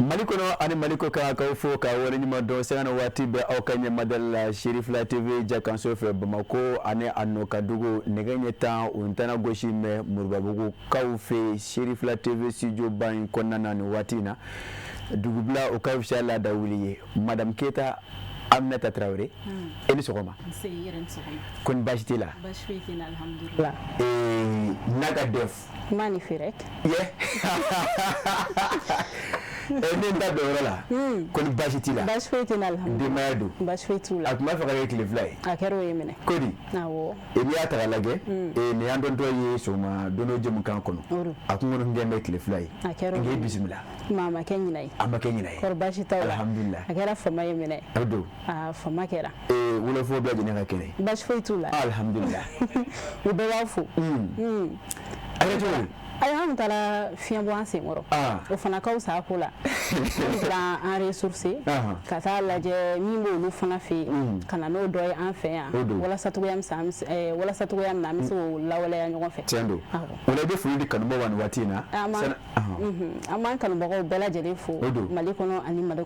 Mali kɔnɔ ani Mali kɔkan, k'aw fo ka waleɲuman dɔn. Sanga ni waati bɛɛ, aw ka ɲɛmadali la Serifila TV jakanso fɛ, Bamakɔ ani a nɔkadugu, nɛgɛ ɲɛ 10 o ntana gosi mɛ Moribabugu kaw fɛ, Serifila TV studio ba in kɔnɔna na nin waati in na. Dugubila o ka fisa laada wuli ye. Madame Keyita Aminata Tarawele, e ni sɔgɔma. Nse, i yɛrɛ ni sɔgɔma. Ko ni baasi t'i la? Baasi foyi tɛ n na, alhamdulilah. N'a ka def. Magnifique. Ye ne n da don yɔrɔ la. Ko ni baasi t'i la? Baasi foyi tɛ n na, alhamdulilah. Denbaya don? Baasi foyi t'u la. A tun b'a fɛ ka kɛ tile 2 ye. A kɛra o ye minɛ. Ko di? Awɔ. N'i y'a ta k'a lajɛ, nin y'an dɔntɔ ye sɔgɔma don dɔ jɛmukan kɔnɔ. A kun kɔni kɛn bɛ tile 2 ye. A kɛra o Nka ye. e bisimila. Maa ma kɛ ɲinɛ ye. A ma kɛ ɲinɛ ye. Kɔri baasi t'aw la? Alhamdulilah. A kɛra fama ye minɛ. O don. Aa, fama kɛra. Wolofɔ bɛɛ lajɛlen ka kɛnɛ. Baasi foyi t'u la. Alhamdulilah. U bɛɛ b'aw fo. A kɛra cogo di? Ayi, an taara fiɲɛ bɔ an senkɔrɔ. O fana ka fisa a ko la. An taara an ressourcer ka taa lajɛ min b'olu fana fɛ yen, ka na n'o dɔ ye an fɛ yan, walasa cogoya min na an bɛ se k'o lawaleya ɲɔgɔn fɛ. Tiɲɛ don. O la i bɛ foli di kanubagaw ma nin waati in na. An b'an kanubagaw bɛɛ lajɛlen fo Mali kɔnɔ ani Mali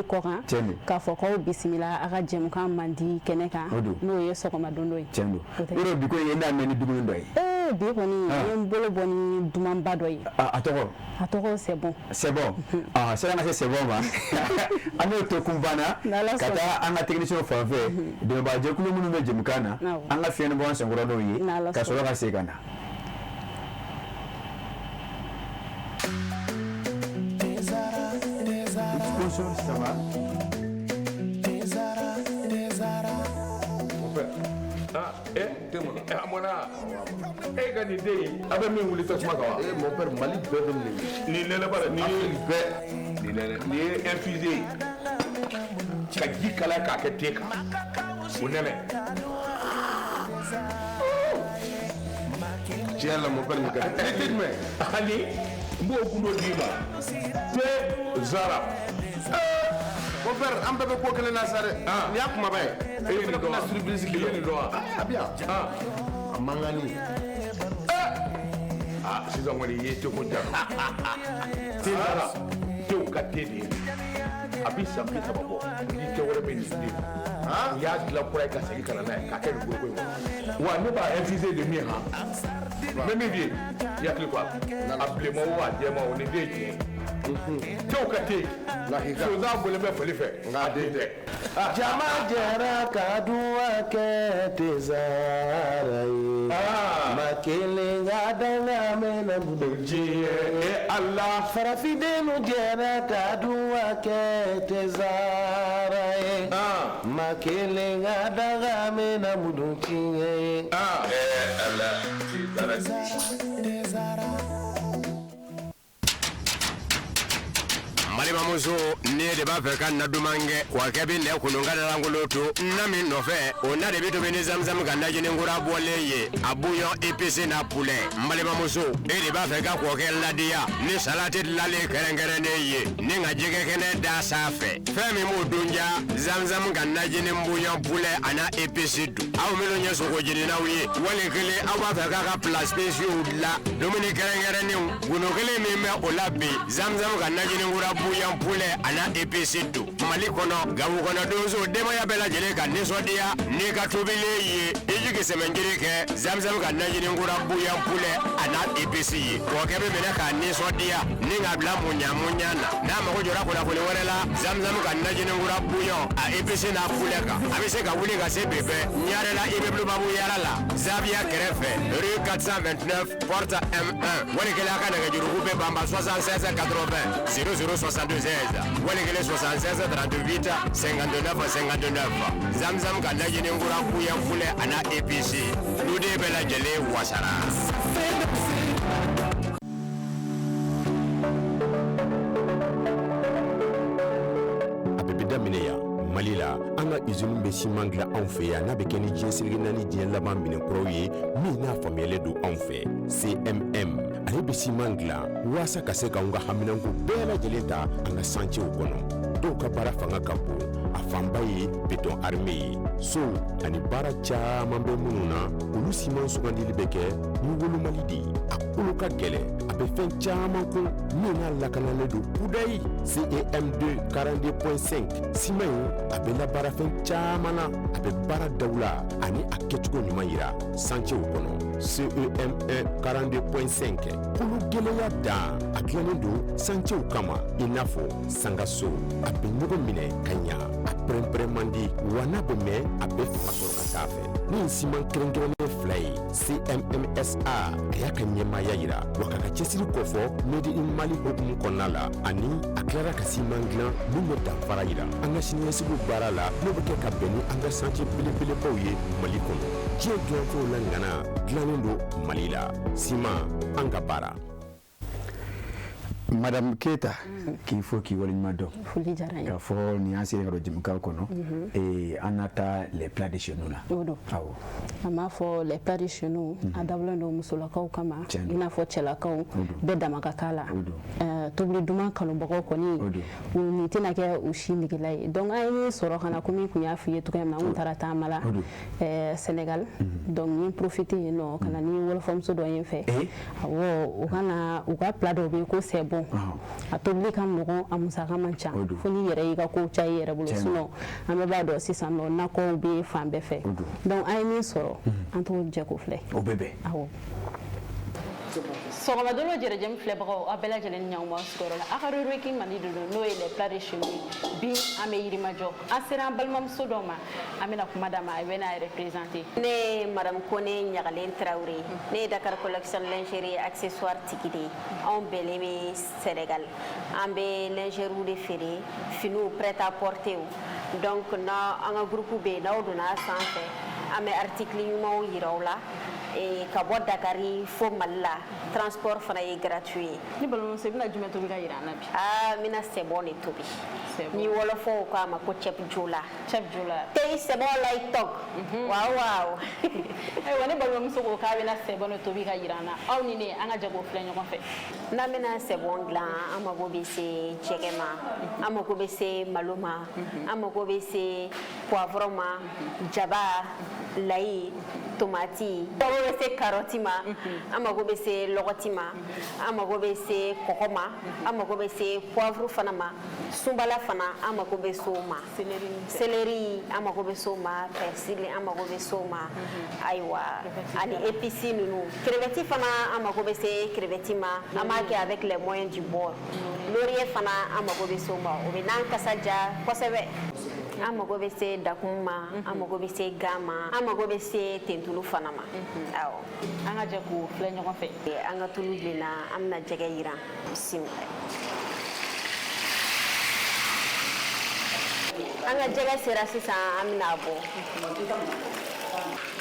kɔkan, k'a fɔ k'aw bisimila aw ka jɛmukan mandi kɛnɛ kan, n'o ye sɔgɔma dondo ye. Tiɲɛ don. Yɔrɔ bi ko e n'a mɛn ni dumuni dɔ ye. Ee, bi kɔni n ye n bolo bɔ ni dumanba dɔ ye. A tɔgɔ? A tɔgɔ c'est bon. C'est bon. Sani an ka se c'est bon ma, an b'o to kun banna ka taa an ka technicien fan fɛ, dɛmɛbaajɛkulu minnu bɛ jɛmukan na, an ka fiɲɛ bɔ an senkɔrɔ n'o ye, ka sɔrɔ ka segin ka na. Sponsor saba. A mɔna e ka nin den in, a bɛ min wuli tasuma kan wa? Eh mon père, Mali bɛɛ bɛ nin Nin nɛnɛ bara nin ye bɛɛ. Nin nɛnɛ nin ye infusé ye ka ji kalaya k'a kɛ te kan, o nɛnɛ. Tiɲɛ la mon père, nin ka di. Te jumɛn? Ani n b'o gundo d'i ma, te zara. Mon père, an bɛɛ bɛ ko kelen na sa dɛ. Nin y'a kumaba ye. E ye nin dɔn wa? Surprise I ye nin dɔn wa? A bɛ yan. A mankanni. Aa, sisan kɔni i ye teko ja. Te zara, tew ka te de ye. A bɛ san 30 bɔ ni te wɛrɛ bɛ nin den. U y'a dilan kura ye ka segin ka na n'a ye k'a kɛ nin foroko in kɔnɔ. Wa ne b'a infusé de min han. N bɛ min f'i ye, i hakili to a la. A bilenman o, a jɛman o, nin den ye tiɲɛ ye. Tew ka te. Sonsan bɔlen bɛ fali fɛ. Nka a den tɛ. Jama jɛra ka duwa kɛ tezara ye. Ma kelen ka danga mɛnna Diɲɛ e Ala. Farafindenw jɛra ka duwa kɛ tezara ye. Ma kelen ka danga mɛnna mudu tiɲɛ ye. Ala. Tezara. Balimamuso, ne de b'a fɛ ka na duman kɛ wa kɛ bɛ nɛ kunun ka lankolon to na min nɔfɛ, o na de bɛ tobi ni zamzam ka najini kura bɔlen ye, a bouillon épice n'a poulet. N balimamuso, e de b'a fɛ ka kɔkɛ ladiya ni salati dilanlen kɛrɛnkɛrɛnnen ye ni ka jɛgɛ kɛnɛ da sanfɛ, fɛn min b'o dun ja, zamzam ka najini bouillon poulet a n'a épice dun. Aw minnu ye sogo jeninaw ye, wali kelen aw b'a fɛ k'a ka plat spéciaux dilan, dumuni kɛrɛnkɛrɛnnenw, gundo kelen min bɛ o la bi, zamzam ka najini kura bouillon poulet a n'a épice dun. Mali kɔnɔ, Gawo kɔnɔ, donso denbaya bɛɛ lajɛlen ka nisɔndiya n'i ka tobilen ye, i jigi sɛmɛnjiri kɛ zamzam ka najini kura bouillon poulet a n'a épice ye. Kɔkɛ bɛ minɛ k'a nisɔndiya ni k'a bila muɲa muɲa na. N'a mago jɔra kunnafoni wɛrɛ la zamzam ka najini kura bouillon a épice n'a poulet kan, a bɛ se ka wuli ka se bi bɛɛ Ɲarela immeuble Babu Yara la, Zaviya kɛrɛfɛ, rue 429 porte M1. Wali kelen a ka nɛgɛjuruku bɛ banba 76 80 00 76, wali kelen 76 38 59 59. Zamzam ka najini kura bouillon poulet a n'a épice, duden bɛɛ lajɛlen wasara. A bɛɛ bɛ daminɛ yan Mali la. An ka usine bɛ siman dilan anw fɛ yan, n'a bɛ kɛ ni diɲɛ seleke naani diɲɛ laban minɛnkuraw ye min n'a faamuyalen don anw fɛ. CMM ale bɛ siman dilan walasa ka se k'anw ka haminanko bɛɛ lajɛlen ta an ka chantiers kɔnɔ. Dɔw ka baara fanga ka bon, a fanba ye béton armé ye, sow ani baara caman bɛ minnu na, olu siman sugandili bɛ kɛ ni wolomali de ye. A kolo ka gɛlɛn, a bɛ fɛn caman kun min n'a lakanalen don kudayi. CEM2 42.5 siman in, a bɛ labaara fɛn caman na, a bɛ baara dawula ani a kɛcogo ɲuman yira santiyew kɔnɔ. CEM1 42.5, kolo gɛlɛya dan, a dilannen don santiyew kama i n'a fɔ sangaso. A bɛ ɲɔgɔn minɛ ka ɲa, a pɛrɛn-pɛrɛn man di, wa n'a bɛ mɛn, a bɛ fanga sɔrɔ ka taa fɛ. Ni siman kɛrɛnkɛrɛnnen fila ye, CMMSA a y'a ka ɲɛmaaya yira wa k'a ka cɛsiri kɔfɔ Made in Mali hukumu kɔnɔna la, ani a tilara ka siman dilan min bɛ danfara yira an ka siniɲɛsigiw baara la, n'o bɛ kɛ ka bɛn ni an ka santiye belebelebaw ye Mali kɔnɔ. Diɲɛ dilanfɛnw la ŋana dilannen don Mali la. Siman, an ka baara. Madame Keita, k'i fo k'i waleɲuman dɔn. Foli diyara n ye. K'a fɔ nin y'an selen ka don jɛmukan kɔnɔ, an na taa les plats de chez nous la. O don. Awɔ. An b'a fɔ les plats de chez nous, a dabɔlen don musolakaw kama, Tiɲɛ don. i n'a fɔ cɛlakaw bɛɛ dama ka k'a la. O don. Tobili duman kanubagaw kɔni, O don. u nin tɛna kɛ u si negela ye. Donc an ye min sɔrɔ ka na, komi n kun y'a f'i ye cogoya min na, an kun taara taama la O don. Sénégal. Donc n ye profité yen nɔ ka na ni wɔlɔfɔmuso dɔ ye n fɛ. Awɔ, u ka na u ka plat dɔ bɛ yen ko c'est bon. A tobili ka nɔgɔn, a musaka man ca, O don. fo n'i yɛrɛ y'i ka kow ca i yɛrɛ bolo. Tiɲɛ don. Sinon an bɛɛ b'a dɔn sisan nɔ nakɔw bɛ fan bɛɛ fɛ. O don. Donc an ye min sɔrɔ, an t'o jɛ k'o filɛ. O bɛ bɛn. Awɔ. Sɔgɔmadon jɛrɛjɛmu filɛbagaw, aw bɛɛ lajɛlen ni ɲankuma sigiyɔrɔ la. Aw ka rubrique mandi de don, n'o ye les plats de chez nous ye. Bi an bɛ Yirimajɔ, an sera an balimamuso dɔ ma, an bɛna kuma d'a ma, a bɛna a yɛrɛ présenter. Ne ye Madame Kone Ɲagalen Tarawele, ne ye Dakar Collection lingerie accessoire tigi de ye. Anw bɛnnen bɛ Sénégal, an bɛ lingerie de feere, finiw prêt à porter. Donc na an ka groupe bɛ yen, n'aw donna a sanfɛ, an bɛ article ɲumanw yira aw la. Ka bɔ Dakari fo Mali la, transport fana ye gratuit ye. Ne balimamuso, i bɛna jumɛn tobi ka yira an na bi? Aa, n bɛna sɛbon de tobi. Sɛbon. Ni wɔlɔfɔw k'a ma ko cɛp jola. Cɛp jola. Tey sɛbon lay tog. Waaw waaw. Ayiwa, ne balimamuso ko k'a bɛna sɛbon de tobi ka yira an na. Aw ni ne, an ka jɛ k'o filɛ ɲɔgɔn fɛ. N'an bɛna sɛbon dilan, an mago bɛ se jɛgɛ ma, an mago bɛ se malo ma, an mago bɛ se poivron ma, jaba, layi, tomati, an mago bɛ se karɔti ma, an mago bɛ se lɔgɔti ma, an mago bɛ se kɔgɔ ma, an mago bɛ se poivre fana ma, sunbala fana an mago bɛ se o ma, céleri an mago bɛ se o ma, persil an mago bɛ se o ma, ayiwa ani épices ninnu, crevette fana an mago bɛ se crevette ma, an b'a kɛ avec les moyens du bord. Laurier fana an mago bɛ se o ma, o bɛ n'an kasa ja kosɛbɛ. An mago bɛ se dakun ma, an mago bɛ se gan ma, an mago bɛ se tentulu fana ma. Awɔ. An ka jɛ k'o filɛ ɲɔgɔn fɛ. An ka tulu bilenna, an bɛna jɛgɛ yiran. Bisimila. An ka jɛgɛ sera sisan, an bɛna a bɔ.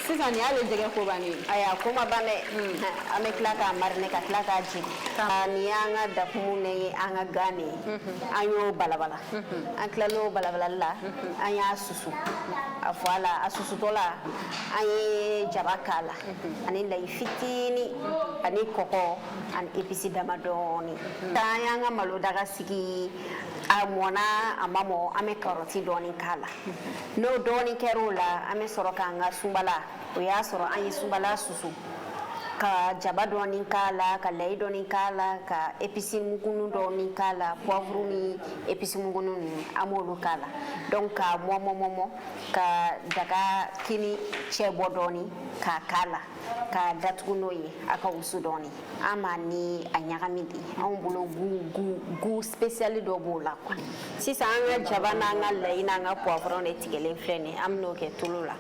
Sisan nin y'ale jɛgɛ ko bannen ye. Ayi, a ko ma ban dɛ. An bɛ tila k'a mariner ka tila k'a jeni. Nin y'an ka dakumu ni an ka gan de ye. An y'o balabala. An tilal'o balabalali la, an y'a susu. A fɔ a la, a susutɔ la, an ye jaba k'a la, ani layi fitinin, ani kɔgɔ, ani épice damadɔɔni. An y'an ka malo daga sigi, a mɔna a ma mɔ, an bɛ karɔti dɔɔni k'a la. N'o dɔɔni kɛr'o la, an bɛ sɔrɔ k'an ka sunbala, o y'a sɔrɔ an ye sunbala susu ka jaba dɔɔni k'a la, ka layi dɔɔni k'a la, ka épice mugunu dɔɔni k'a la, poivre ni épice mugunu ninnu an b'olu k'a la. Donc k'a mɔ mɔ mɔ mɔ, ka daga kini cɛ bɔ dɔɔni k'a k'a la, k'a datugu n'o ye, a ka wusu dɔɔni. An b'a ni a ɲagami de, anw bolo goût spécial dɔ b'o la quoi. Sisan an ka jaba n'an ka layi n'an ka poivron de tigɛlen filɛ nin ye, an bɛn'o kɛ tulu la.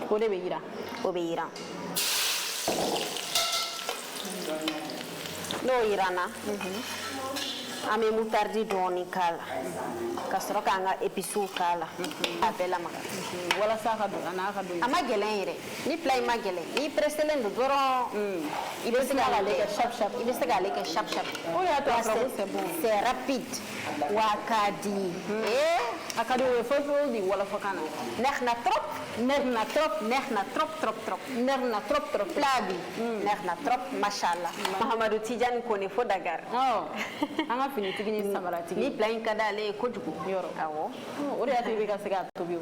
O de bɛ yiran. O bɛ yiran. N'o yiranna, an bɛ moutarde dɔɔni k'a la, ka sɔrɔ k'an ka épices k'a la, a bɛɛ lamaga. Walasa a ka don, a n'a ka don. A ma gɛlɛn yɛrɛ, ni plat in ma gɛlɛn, n'i presselen don dɔrɔn, i bɛ se k'ale kɛ chap chap. I bɛ se k'ale kɛ chap chap. O de y'a to a fɔra ko c'est bon. C'est rapide. Wa ka di. A ka di o ye foyi foyi di wɔlɔfɔkan na. Neex na trop. Neex na trop. Neex na trop trop trop. Neex na trop trop. Plat bi neex na trop, machallah. Mahamadou Tidiane Kone fo Dakar. Awɔ. An ka finitigi ni samaratigi. Ni plat in ka d'ale ye kojugu. Yɔrɔ. Awɔ. O de y'a to i bɛ ka se k'a tobi o.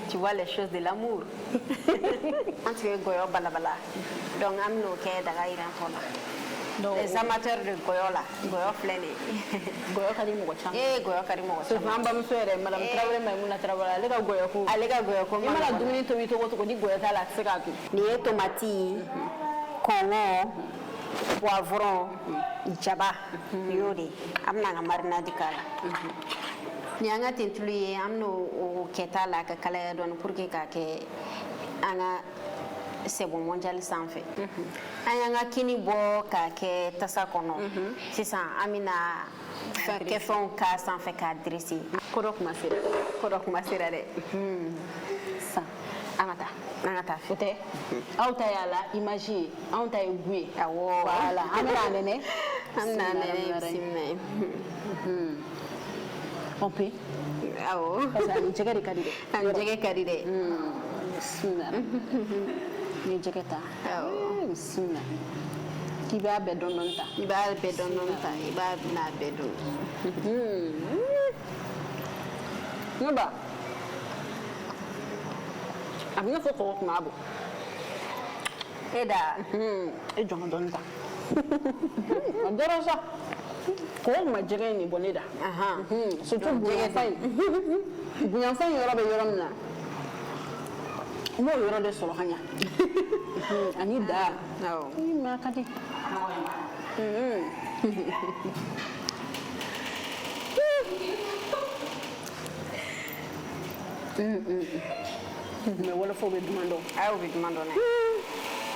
Tu vois les choses de l'amour. An tun ye gɔyɔ balabala, donc an bɛn'o kɛ daga yirantɔ la. Les amateurs de gɔyɔ la, gɔyɔ filɛ nin ye. Gɔyɔ ka di mɔgɔ caman. Ee, gɔyɔ ka di mɔgɔ Surtout caman. an bamuso yɛrɛ, madame Tarawele, Maimuna Tarawele, ale ka gɔyɔ ko. Ale ka gɔyɔ ko I ma mana nɔgɔn. Dumuni tobi cogo o cogo, ni gɔyɔ t'a la, a tɛ se k'a dun. Nin ye tomati, kɔngɔ, poivron, jaba, nin y'o de ye. An bɛna an ka marinade k'a la. Nin y'an ka tentulu ye, an bɛna o kɛ ta la ka kalaya dɔɔni pour que k'a kɛ an ka C'est bon mondial sanfɛ. An y'an ka kini bɔ k'a kɛ tasa kɔnɔ. Sisan an bɛna fɛn kɛfɛnw k'a sanfɛ k'a dresser. Ko dɔ kuma sera. Ko dɔ kuma sera dɛ. Sisan an ka taa. An ka taa. O tɛ, aw ta y'a la image ye, anw ta ye goût ye. Awɔ. Voilà, an bɛna a nɛnɛ. An bɛna a nɛnɛ, bisimila. On peut? Awɔ. Parce que ani jɛgɛ de ka di dɛ. Ani jɛgɛ ka di dɛ. Bisimila, n ye jɛgɛ ta. Awɔ. Eh, bisimila, k'i b'a bɛɛ dɔɔni dɔɔni ta. I b'a bɛɛ dɔɔni dɔɔni ta, i b'a n'a bɛɛ dun. Ne ba, a bɛ i n'a fɔ kɔgɔ kun b'a bɔ. E da. E jɔn ka dɔɔni ta, a dɔrɔn sa, kɔgɔ kun ma jɛgɛ in de bɔ ne da. Surtout bonyanfan in, bonyanfan in yɔrɔ bɛ yɔrɔ min na, n b'o yɔrɔ de sɔrɔ ka ɲa ani da. Awɔ. Ii, mais a ka di. Mais wɔlɔfɔw bɛ duman dɔn. Ayi, o bɛ duman dɔn dɛ.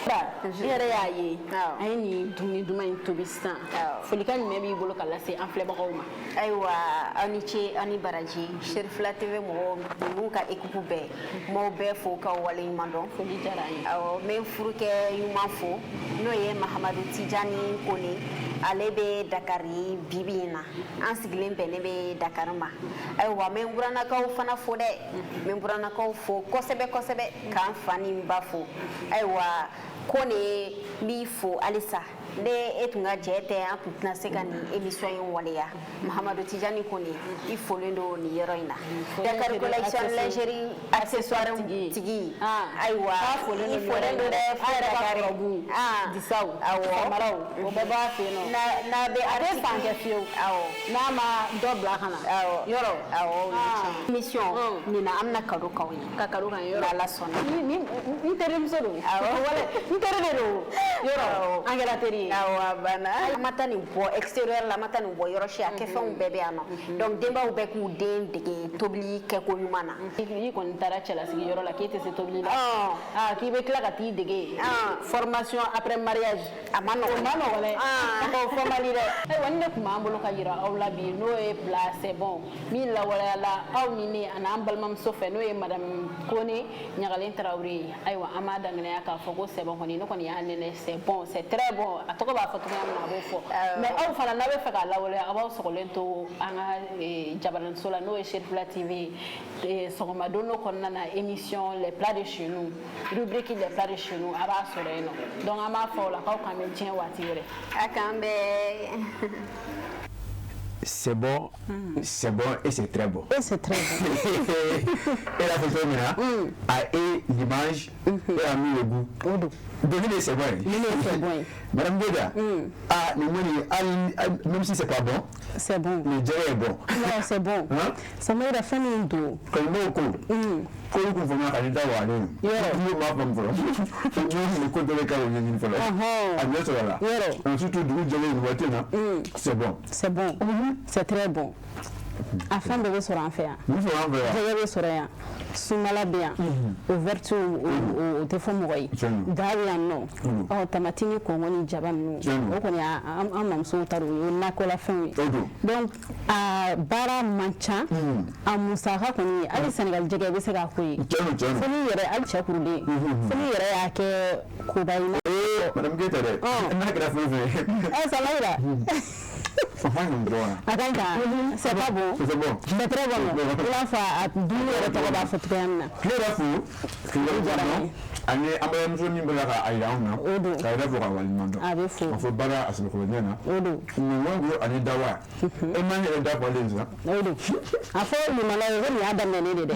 Ba, e yɛrɛ y'a ye. Awɔ. An ye nin dumuni duman in tobi sisan. Awɔ. Folikan jumɛn b'i bolo ka lase an filɛbagaw ma? Ayiwa, aw ni ce, aw ni baraji. Cherifila TV mɔgɔw n'u ka équipe bɛɛ, n b'aw bɛɛ fo k'aw waleɲuman dɔn. Foli diyara an ye. Awɔ, n bɛ n furukɛ ɲuman fo, n'o ye Mahamadu Tijani Kone, ale bɛ Dakari bi bi in na, an sigilen bɛnnen bɛ Dakari ma. Ayiwa, n bɛ n burannakaw fana fo dɛ, n bɛ n burannakaw fo kosɛbɛ kosɛbɛ, k'an fa ni n ba fo. Ayiwa Kone, n b'i fo halisa. Ne e tun ka jɛ tɛ, an tun tɛna se ka nin émission in waleya. Mahamadu Tijani Kone, i folen don nin yɔrɔ in na. Dakar Collection lingerie accessoire tigi. Ayiwa, i folen don dɛ. An yɛrɛ ka robe, disaw, awɔ, samaraw, o bɛɛ b'a fɛ yen nɔ. N'a bɛ A tɛ san kɛ fiyewu n'a ma dɔ bila ka na. Awɔ. Yɔrɔ. Awɔ, o ye tiɲɛ ye. Émission nin na, an bɛna cadeau k'aw ye. Ka cadeau k'an ye, yɔrɔ. N'Ala sɔnna. Ni n terimuso don. Awɔ. Wala n teri de don, yɔrɔ, an kɛra teri ye. Awɔ, a banna. An ma taa nin bɔ extérieur la, an ma taa nin bɔ yɔrɔ si, a kɛfɛnw bɛɛ bɛ yan nɔ. Donc denbaw bɛɛ k'u den dege tobili kɛko ɲuman na. I kɔni taara cɛlasigi yɔrɔ la k'e tɛ se tobili la, aa, k'i bɛ tila ka t'i dege formation après mariage. A ma nɔgɔn. O ma nɔgɔn dɛ, o fɔ man di dɛ. Ayiwa, nin de tun b'an bolo ka yira aw la bi, n'o ye plat C'est bon min lawaleyala aw ni ne ani an balimamuso fɛ, n'o ye madame Kone Ɲagalen Tarawele ye. Ayiwa, an b'a daminɛ k'a fɔ ko c'est bon kɔni, ne kɔni y'a nɛnɛ, c'est bon, c'est très bon. A tɔgɔ b'a fɔ cogoya min na, a b'o fɔ. Mais aw fana, n'a bɛ fɛ k'a lawaleya, aw b'aw sɔgɔlen to an ka jabaraninso la, n'o ye Cherifila TV ye, sɔgɔma don dɔ kɔnɔna na, émission Les plats de chez nous, rubrique Les plats de chez nous, a b'a sɔrɔ yen nɔ. Donc an b'a fɔ o la k'aw k'an bɛn diɲɛ waati wɛrɛ. A k'an bɛn. C'est bon, c'est bon et c'est très bon. Et c'est très bon. Et la photo maintenant, a et l'image et a mis le goût. Donc c'est bon. C'est bon. Madame Boda, ah, même si c'est pas bon, C'est bon. le jɛgɛ est bon. Non, c'est bon. Hein? Samira, fɛn min don. Kɔni ko ko olu kun faamuya ka di da wa ale Yɔrɔ. N'u m'a faamu fɔlɔ, n'u ko dɔ bɛ kɛ o ɲɛɲini fɔlɔ. A ɲɛ sɔrɔ la. Yɔrɔ. Surtout dugu jɛlen nin waati in na, c'est bon. C'est bon. C'est très bon. A fɛn bɛɛ bɛ sɔrɔ an fɛ yan. Mun sɔrɔ an fɛ yan? Jɛgɛ bɛ sɔrɔ yan, sumala bɛ yan, o vertu o tɛ fɔ mɔgɔ ye. Tiɲɛ don. Da bɛ yan nɔ, ɔ, tamati ni kɔngɔ ni jaba ninnu, Tiɲɛ don. o kɔni an mamusow ta don, o ye nakɔlafɛnw ye. O don. Donc a baara man ca, a musaka kɔni, hali Sɛnɛgali jɛgɛ i bɛ se k'a ko ye. Tiɲɛ don, tiɲɛ Fo don. n'i yɛrɛ, hali cɛ kurulen, fo n'i yɛrɛ y'a kɛ koba ye. Ee, madame Keita dɛ, n'a kɛra fɛn o fɛn ye. Ɛ, Samayira. A ka ɲi ka c'est pas bon. C'est bon. C'est très bon. I b'a fɔ a dumuni yɛrɛ tɔgɔ b'a fɔ cogoya min na. Tile yɛrɛ fo k'i waleɲuman dɔn ani an balimamuso min bɛ ka a yira anw na. O don. K'a yɛrɛ fo ka waleɲuman dɔn. A bɛ fo. Ka fɔ baara a sɛbɛkɔrɔ ɲɛ na. O don. Ɲɔgɔn ani dawa. E m'an yɛrɛ da fɔlen sisan. O don. A fɔ limanaw ye ko nin y'a daminɛnen de dɛ.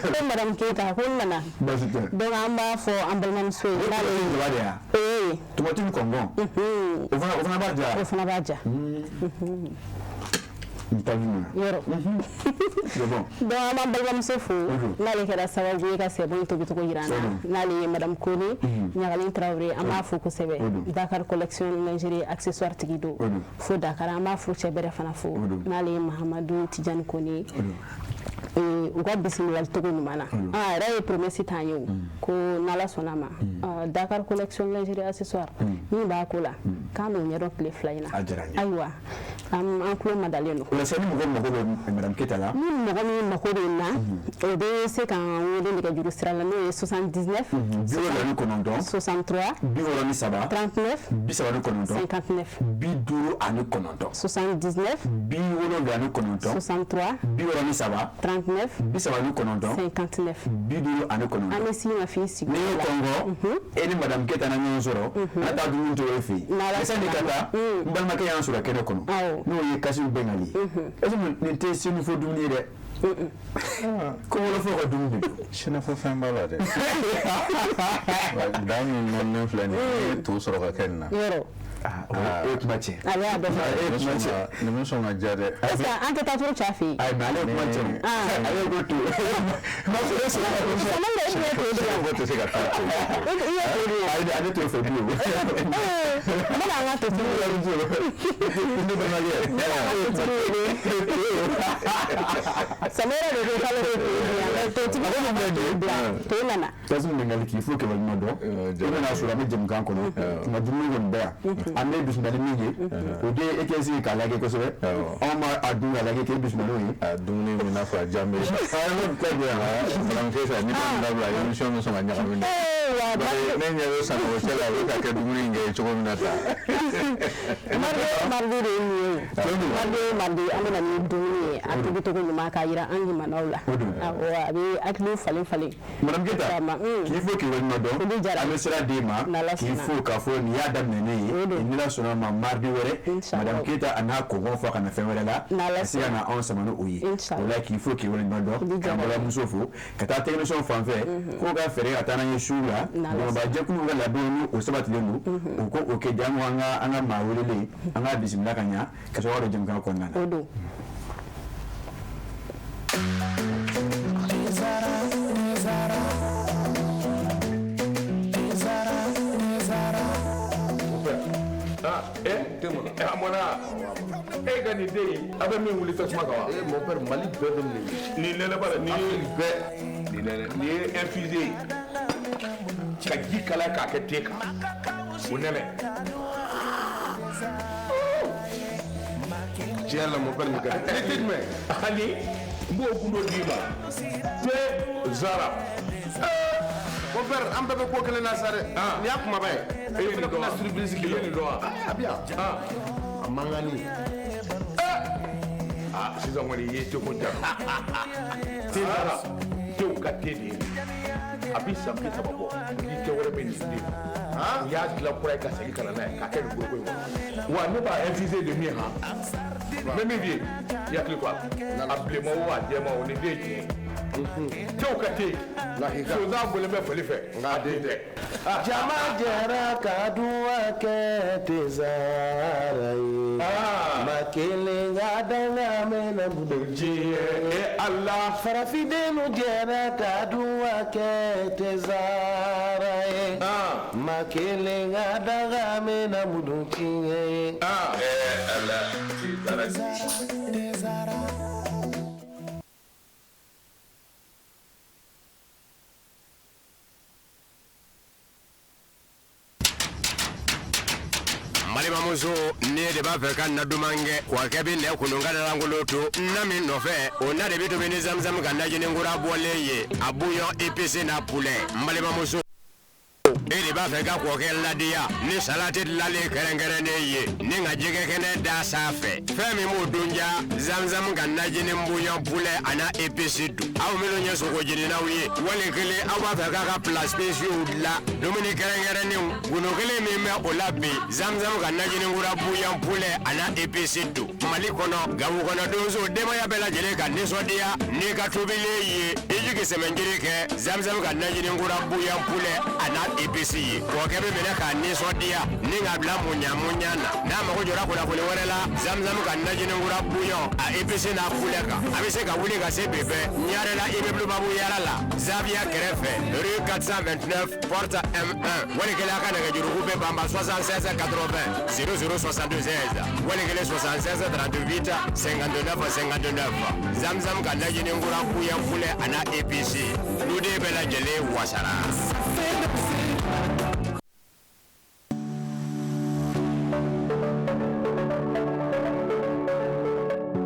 Ko madame Keyita ko n nana. Baasi tɛ. Donc an b'a fɔ an balimamuso ye. O N'ale ye jaba de ye wa? Ee. Tomati ni kɔngɔn. O fana b'a ja. O fana b'a ja. N ta jumɛn? Yɔrɔ. C'est bon. Donc an b'an balimamuso fo n'ale kɛra sababu ye ka sɛbon in tobicogo jira an na, n'ale ye madame Kone Ɲagalen Tarawele, an b'a fo kosɛbɛ. Dakar collection lingerie accessoire tigi don fo Dakar, an b'a fo cɛ bɛrɛ fana fo, n'ale ye Mahamadu Tijani Kone ye, u ka bisimilali cogo ɲuman na. A yɛrɛ ye promesse t'an ye o ko n'Ala sɔnna ma, Dakar collection lingerie accessoire min b'a ko la k'an b'o ɲɛdɔn tile 2 in na. A diyara n ye. Ayiwa, an tulo madalen don. O la sisan ni mɔgɔ mako bɛ madame Keyita la. Ni mɔgɔ min mako bɛ n na, o bɛ se k'an wele nɛgɛjuru sira la, n'o ye 79 69 63 63 39 39 59 59 79 79 63 63 39 39 59 59. An bɛ s'i ma f'i sigi. N'i y'o kɔngɔ, e ni madame Keyita na ɲɔgɔn sɔrɔ, an taa dumuni to e fɛ yen. N'Ala Sani ka taa, n balimakɛ y'an sɔrɔ kɛnɛ kɔnɔ. N'o ye Kasimu Bɛngali ye. Est-ce que nin tɛ senufo dumuni ye dɛ? Ko wɔlɔfɔ ka dumuni de don. Senufo fɛn b'a la dɛ. Da min nɔɔninen filɛ nin ye, n'i ye to sɔrɔ ka kɛ nin na. Yɔrɔ. O ye kuma tiɲɛ. Ale y'a dɔn. E ye kuma tiɲɛ. Nin bɛ sɔn ka diya dɛ. Est ce que an tɛ taa turu cɛ fɛ yen? Ayi, mais ale ye kuma tiɲɛ. Ale ko to. Ma fɔ e sɔrɔ ka Sama de e ye to di yan. Mɔgɔ tɛ se ka taa to. I ye to di yan. Ayi, ale t'o fɛ bilen. N bɛna an ka to turu wele. Ne balimakɛ. N bɛna an ka to turu wele. Sama yɛrɛ de ko k'ale bɛ to di yan. Mais totigi fana bɛ to bila. To nana. Kasimu Bɛngali k'i fo k'i waleɲuman dɔn. I bɛna sɔrɔ an bɛ jɛmukan kɔnɔ. Nka dumuni kɔni bɛ yan. An bɛ bisimila ni min ye, o de ye e k'i sigi k'a lajɛ kosɛbɛ. Anw ma a dun k'a lajɛ k'e bisimila n'o ye. A dumuni min n'a fɔ a diya n bɛ. Madame Keyita, n'i ma nin dabila émission bɛ sɔn ka ɲagami dɛ. Ne ɲɛ bɛ Sanogo cɛ la, a bɛ ka kɛ dumuni in kɛ cogo min na tan. Mardi o mardi de ye nin ye o. Mardi o mardi an bɛ na ni dumuni ye, a tobicogo ɲuman k'a jira an limanaw la. Awɔ, a bɛ hakiliw falen falen. Madame Keyita, k'i fo k'i waleɲuman dɔn. An bɛ sira d'e ma k'i fo k'a fɔ nin y'a daminɛnen ye. Ni Ala sɔnna ma, mardi wɛrɛ, madame Keyita a n'a kɔngɔ fɔ ka na fɛn wɛrɛ la, ka se ka na anw sama ni o ye. O la k'i fo k'i waleɲuman dɔn, k'an balimamuso fo, ka taa technicien fan fɛ k'o ka fɛɛrɛ ka taa n'an ye su la. Dɔnbajɛkulu ka labɛnw ni o sabatilen don, o ko o kɛ jango an ka maa welelen, an k'a bisimila ka ɲa ka sɔrɔ ka don jɛmukan kɔnɔna na. O don. A mɔna e ka nin den in, a bɛ min wuli tasuma kan wa? Mon père, Mali bɛɛ bɛ nin ye. Nin nɛnɛ ba la, nin ye bɛɛ. Nin nɛnɛ, nin ye infusé ye. Ka ji kalaya k'a kɛ te kan. O nɛnɛ. Tiɲɛ yɛrɛ la, mon père, nin ka di. Ne tɛ jumɛn? Ani n b'o gundo d'i ma. Te Zara. Mon père, an bɛɛ bɛ ko kelen na sa dɛ. Nin y'a kumaba ye. E ye nin dɔn wa? Surprise I ye nin dɔn wa? A bɛ yan. A mankanni. Ah, sisan kɔni i ye teko ja. Te Zara, tew ka te de ye. A bɛ san 30 bɔ. Ni tɛ wɛrɛ bɛ nin den. U y'a dilan kura ye ka segin ka na n'a ye k'a kɛ nin foroko in kɔnɔ. Wa ne b'a infusé de min han. N bɛ min f'i ye, i hakili to a la. A bilenman o a jɛman o, nin den ye tiɲɛ ye. Tew ka te. Sonsan bɔlen bɛ fali fɛ. Nka a den tɛ. Jama jɛra ka duwa kɛ Tezara ye. Ma kelen ka danga mɛnna Diɲɛ e Ala. Farafindenw jɛra ka duwa kɛ Tezara ye. Ma kelen ka danga mɛnna mudu tiɲɛ ye. Ala. Tezara. Balimamuso, ne de b'a fɛ ka na duman kɛ wa kɛ bɛ nɛ kunun ka lankolon to na min nɔfɛ, o na de bɛ tobi ni zamzam ka najini kura bɔlen ye, a bouillon épicé n'a poulet. N balimamuso, E de b'a fɛ ka kɔkɛ ladiya ni salati dilanlen kɛrɛnkɛrɛnnen ye ni ka jɛgɛ kɛnɛ da sanfɛ. Fɛn min b'o dun ja, Zamzam ka najini bouillon poulet a n'a épice don. Aw minnu ye sogo jeninaw ye, wali kelen aw b'a fɛ k'a ka plats spéciaux dilan, dumuni kɛrɛnkɛrɛnnenw, gundo kelen min bɛ o la bi, Zamzam ka najini kura bouillon poulet a n'a épice don. Mali kɔnɔ, Gawo kɔnɔ donso denbaya bɛɛ lajɛlen ka nisɔndiya n'i ka tobilen ye, i jigi sɛmɛnjiri kɛ Zamzam ka najini kura bouillon poulet a n'a épice ye. Kɔkɛ bɛ minɛ k'a nisɔndiya ni k'a bila muɲa muɲa na. N'a mago jɔra kunnafoni wɛrɛ la, Zamzam ka najini kura bouillon a épice n'a poulet kan. A bɛ se ka wuli ka se bi bɛɛ Ɲarela immeuble Babu Yara la, Zaviya kɛrɛfɛ, rue 429 porte M1. Wali kelen a ka nɛgɛjuruku bɛ banba 76 80 00 76 wali kelen 76 38 59 59. Zamzam ka najini kura bouillon poulet a n'a épice, duden bɛɛ lajɛlen wasara.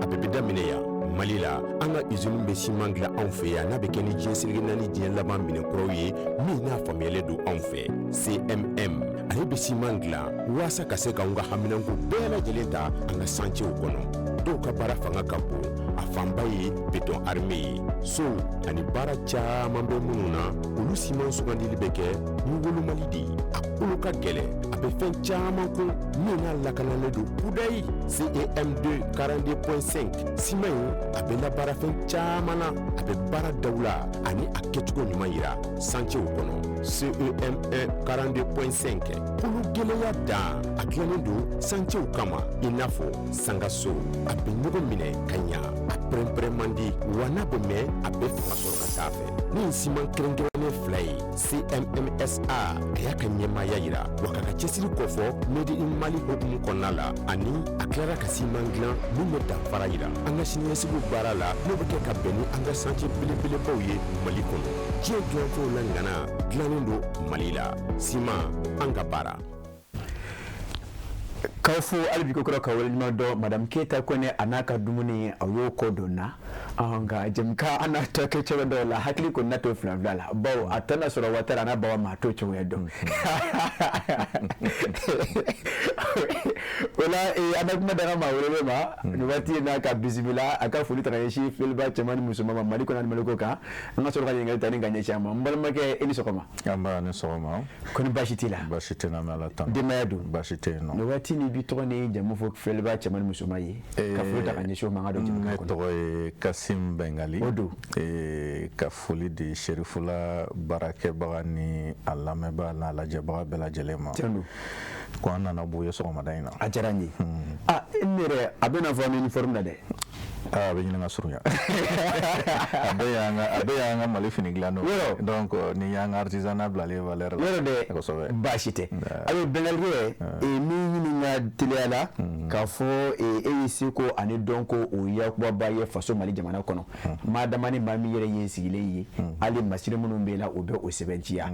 A bɛɛ bɛ daminɛ yan Mali la. An ka usine bɛ siman dilan anw fɛ yan n'a bɛ kɛ ni diɲɛ seleke naani diɲɛ laban minɛn kuraw ye min n'a faamuyalen don anw fɛ. CMM ale bɛ siman dilan walasa ka se k'anw ka haminanko bɛɛ lajɛlen ta an ka santiyew kɔnɔ. Dɔw ka baara fanga ka bon, a fanba ye béton armé ye. Sow ani baara caman bɛ minnu na, olu siman sugandili bɛ kɛ ni wolomali de ye. A kolo ka gɛlɛn, a bɛ fɛn caman kun min n'a lakanalen don kudayi. CEM2 42.5 siman in, a bɛ labaara fɛn caman na, a bɛ baara dawula ani a kɛcogo ɲuman yira santiyew kɔnɔ. CEM1 42.5 kolo gɛlɛya dan, a dilannen don santiyew kama i n'a fɔ sangaso. A bɛ ɲɔgɔn minɛ ka ɲa, a pɛrɛnpɛrɛn man di, wa n'a bɛ mɛn a bɛ fanga sɔrɔ ka taa fɛ. Ni siman kɛrɛnkɛrɛnnen fila ye, CMMSA a y'a ka ɲɛmaaya yira wa k'a ka cɛsiri kɔfɔ Made in Mali hukumu kɔnɔna la, ani a tilara ka siman dilan min bɛ danfara yira an ka siniɲɛsigiw baara la, n'o bɛ kɛ ka bɛn ni an ka santiye belebelebaw ye Mali kɔnɔ. Diɲɛ dilanfɛnw la ŋana dilannen don Mali la. Siman, an ka baara. K'aw fo hali bi ko kura ka waleɲuman dɔn madame Keyita Kɔnɛ a n'a ka dumuni, a y'o kɔ don na. Nka jɛmukan an n'a tɔ kɛ cogo dɔw la, hakili kɔni na to fila fila la, bawo a tɔ na sɔrɔ Watara a n'a baba ma a t'o cogoya dɔn. O la an bɛ kuma daga maa welelen ma nin waati in na ka bisimila a ka foli ta ka ɲɛsin filɛliba cɛman ni musoman ma Mali kɔnɔ ani Mali kɔ kan. An ka sɔrɔ ka ɲininkali ta ni ka ɲɛsin a ma. N balimakɛ, i ni sɔgɔma. Nba, ni sɔgɔma. Kɔni baasi t'i la? Baasi tɛ n na, n bɛ Ala tanu. Denbaya dun? Baasi tɛ yen nɔ. Nin waati in, i b'i tɔgɔ ni jamu fɔ filɛliba cɛman ni musoman ye, ka foli ta ka ɲɛsin o ma, an ka don jɛmukan Ne kɔnɔ. tɔgɔ ye Kasim Bɛngali. O don. Ka foli di Serifula baarakɛbaga ni a lamɛnbaa n'a lajɛbaga bɛɛ lajɛlen ma. Tiɲɛ don. Ko an nana b'u ye sɔgɔmada in na. A diyara n ye. Ah, ne yɛrɛ a bɛ n'a fɔ an bɛ uniforme na dɛ. A bɛ ɲini ka surunya. A bɛɛ y'an ka Mali fini dilan n'o. Yɔrɔ. Donc nin y'an ka artisanat bilalen valeur la. Yɔrɔ dɛ. Kosɛbɛ. Baasi tɛ. A bɛ Bɛngalikɛ, min ɲininka teliya la k'a fɔ e ye seko ani dɔnko o yakubaba ye faso Mali jamana kɔnɔ. Maa dama ni maa min yɛrɛ ye sigilen ye, hali masiri minnu bɛ la o bɛ o sɛbɛntiya.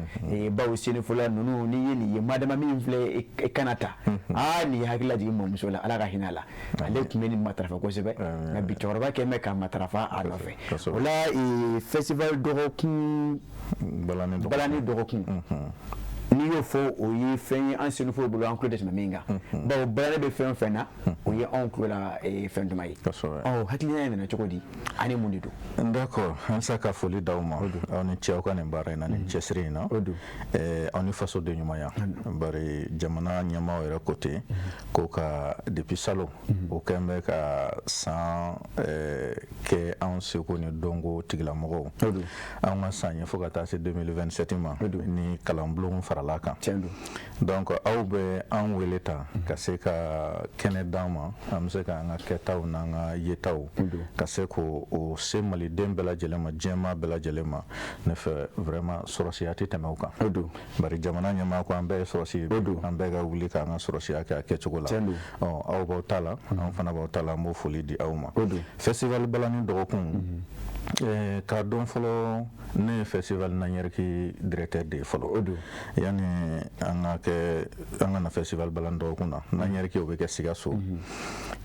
Bawo senifɔla ninnu, n'i ye nin ye, maa dama min filɛ i kana ta. Aa, nin ye hakili lajigin mɔmuso la, Ala ka hinɛ a la. Ale tun bɛ nin matarafa kosɛbɛ. Nka bi cɛkɔrɔba kɛlen bɛ k'a matarafa a nɔfɛ. O la festival dɔgɔkun balani dɔgɔkun, n'i y'o fɔ, o ye fɛn ye an senfo bolo, an tulo tɛ tɛmɛ min kan, bawo balani bɛ fɛn o fɛn na, o ye anw tulo la fɛn duman ye. Ɔ, hakilina in nana cogo di ani mun de don? D'accord, halisa ka foli d'aw ma, aw ni ce aw ka nin baara in na, nin cɛsiri in na, aw ni fasoden ɲumanya. Bari jamana ɲɛmaaw yɛrɛ ko ten ko ka depuis salon o kɛn bɛ ka san kɛ anw seko ni dɔnko tigilamɔgɔw, anw ka san ye fo ka taa se 2027 ma ni kalanbulonw farala kan. Donc aw bɛ an wele ta ka se ka kɛnɛ d'an ma, an bɛ se k'an ka kɛtaw n'an ka yetaw ka se k'o se maliden bɛɛ lajɛlen ma, diɲɛmaa bɛɛ lajɛlen ma. Ne fɛ vraiment sɔrɔsiya tɛ tɛmɛ o kan. Bari jamana ɲɛmaa ko an bɛɛ ye sɔrɔsi ye, an bɛɛ ka wuli k'an ka sɔrɔsiya kɛ a kɛcogo la. Ɔ, aw b'aw ta la, an fana b'aw ta la, an b'o foli di aw ma. Festival balani dɔgɔkun K'a dɔn fɔlɔ, ne ye festival Nanyɛrɛki directeur de ye fɔlɔ. O don. Yanni an ka kɛ, an ka na festival balani dɔgɔkun na, Nanyɛrɛki, o bɛ kɛ Sikaso.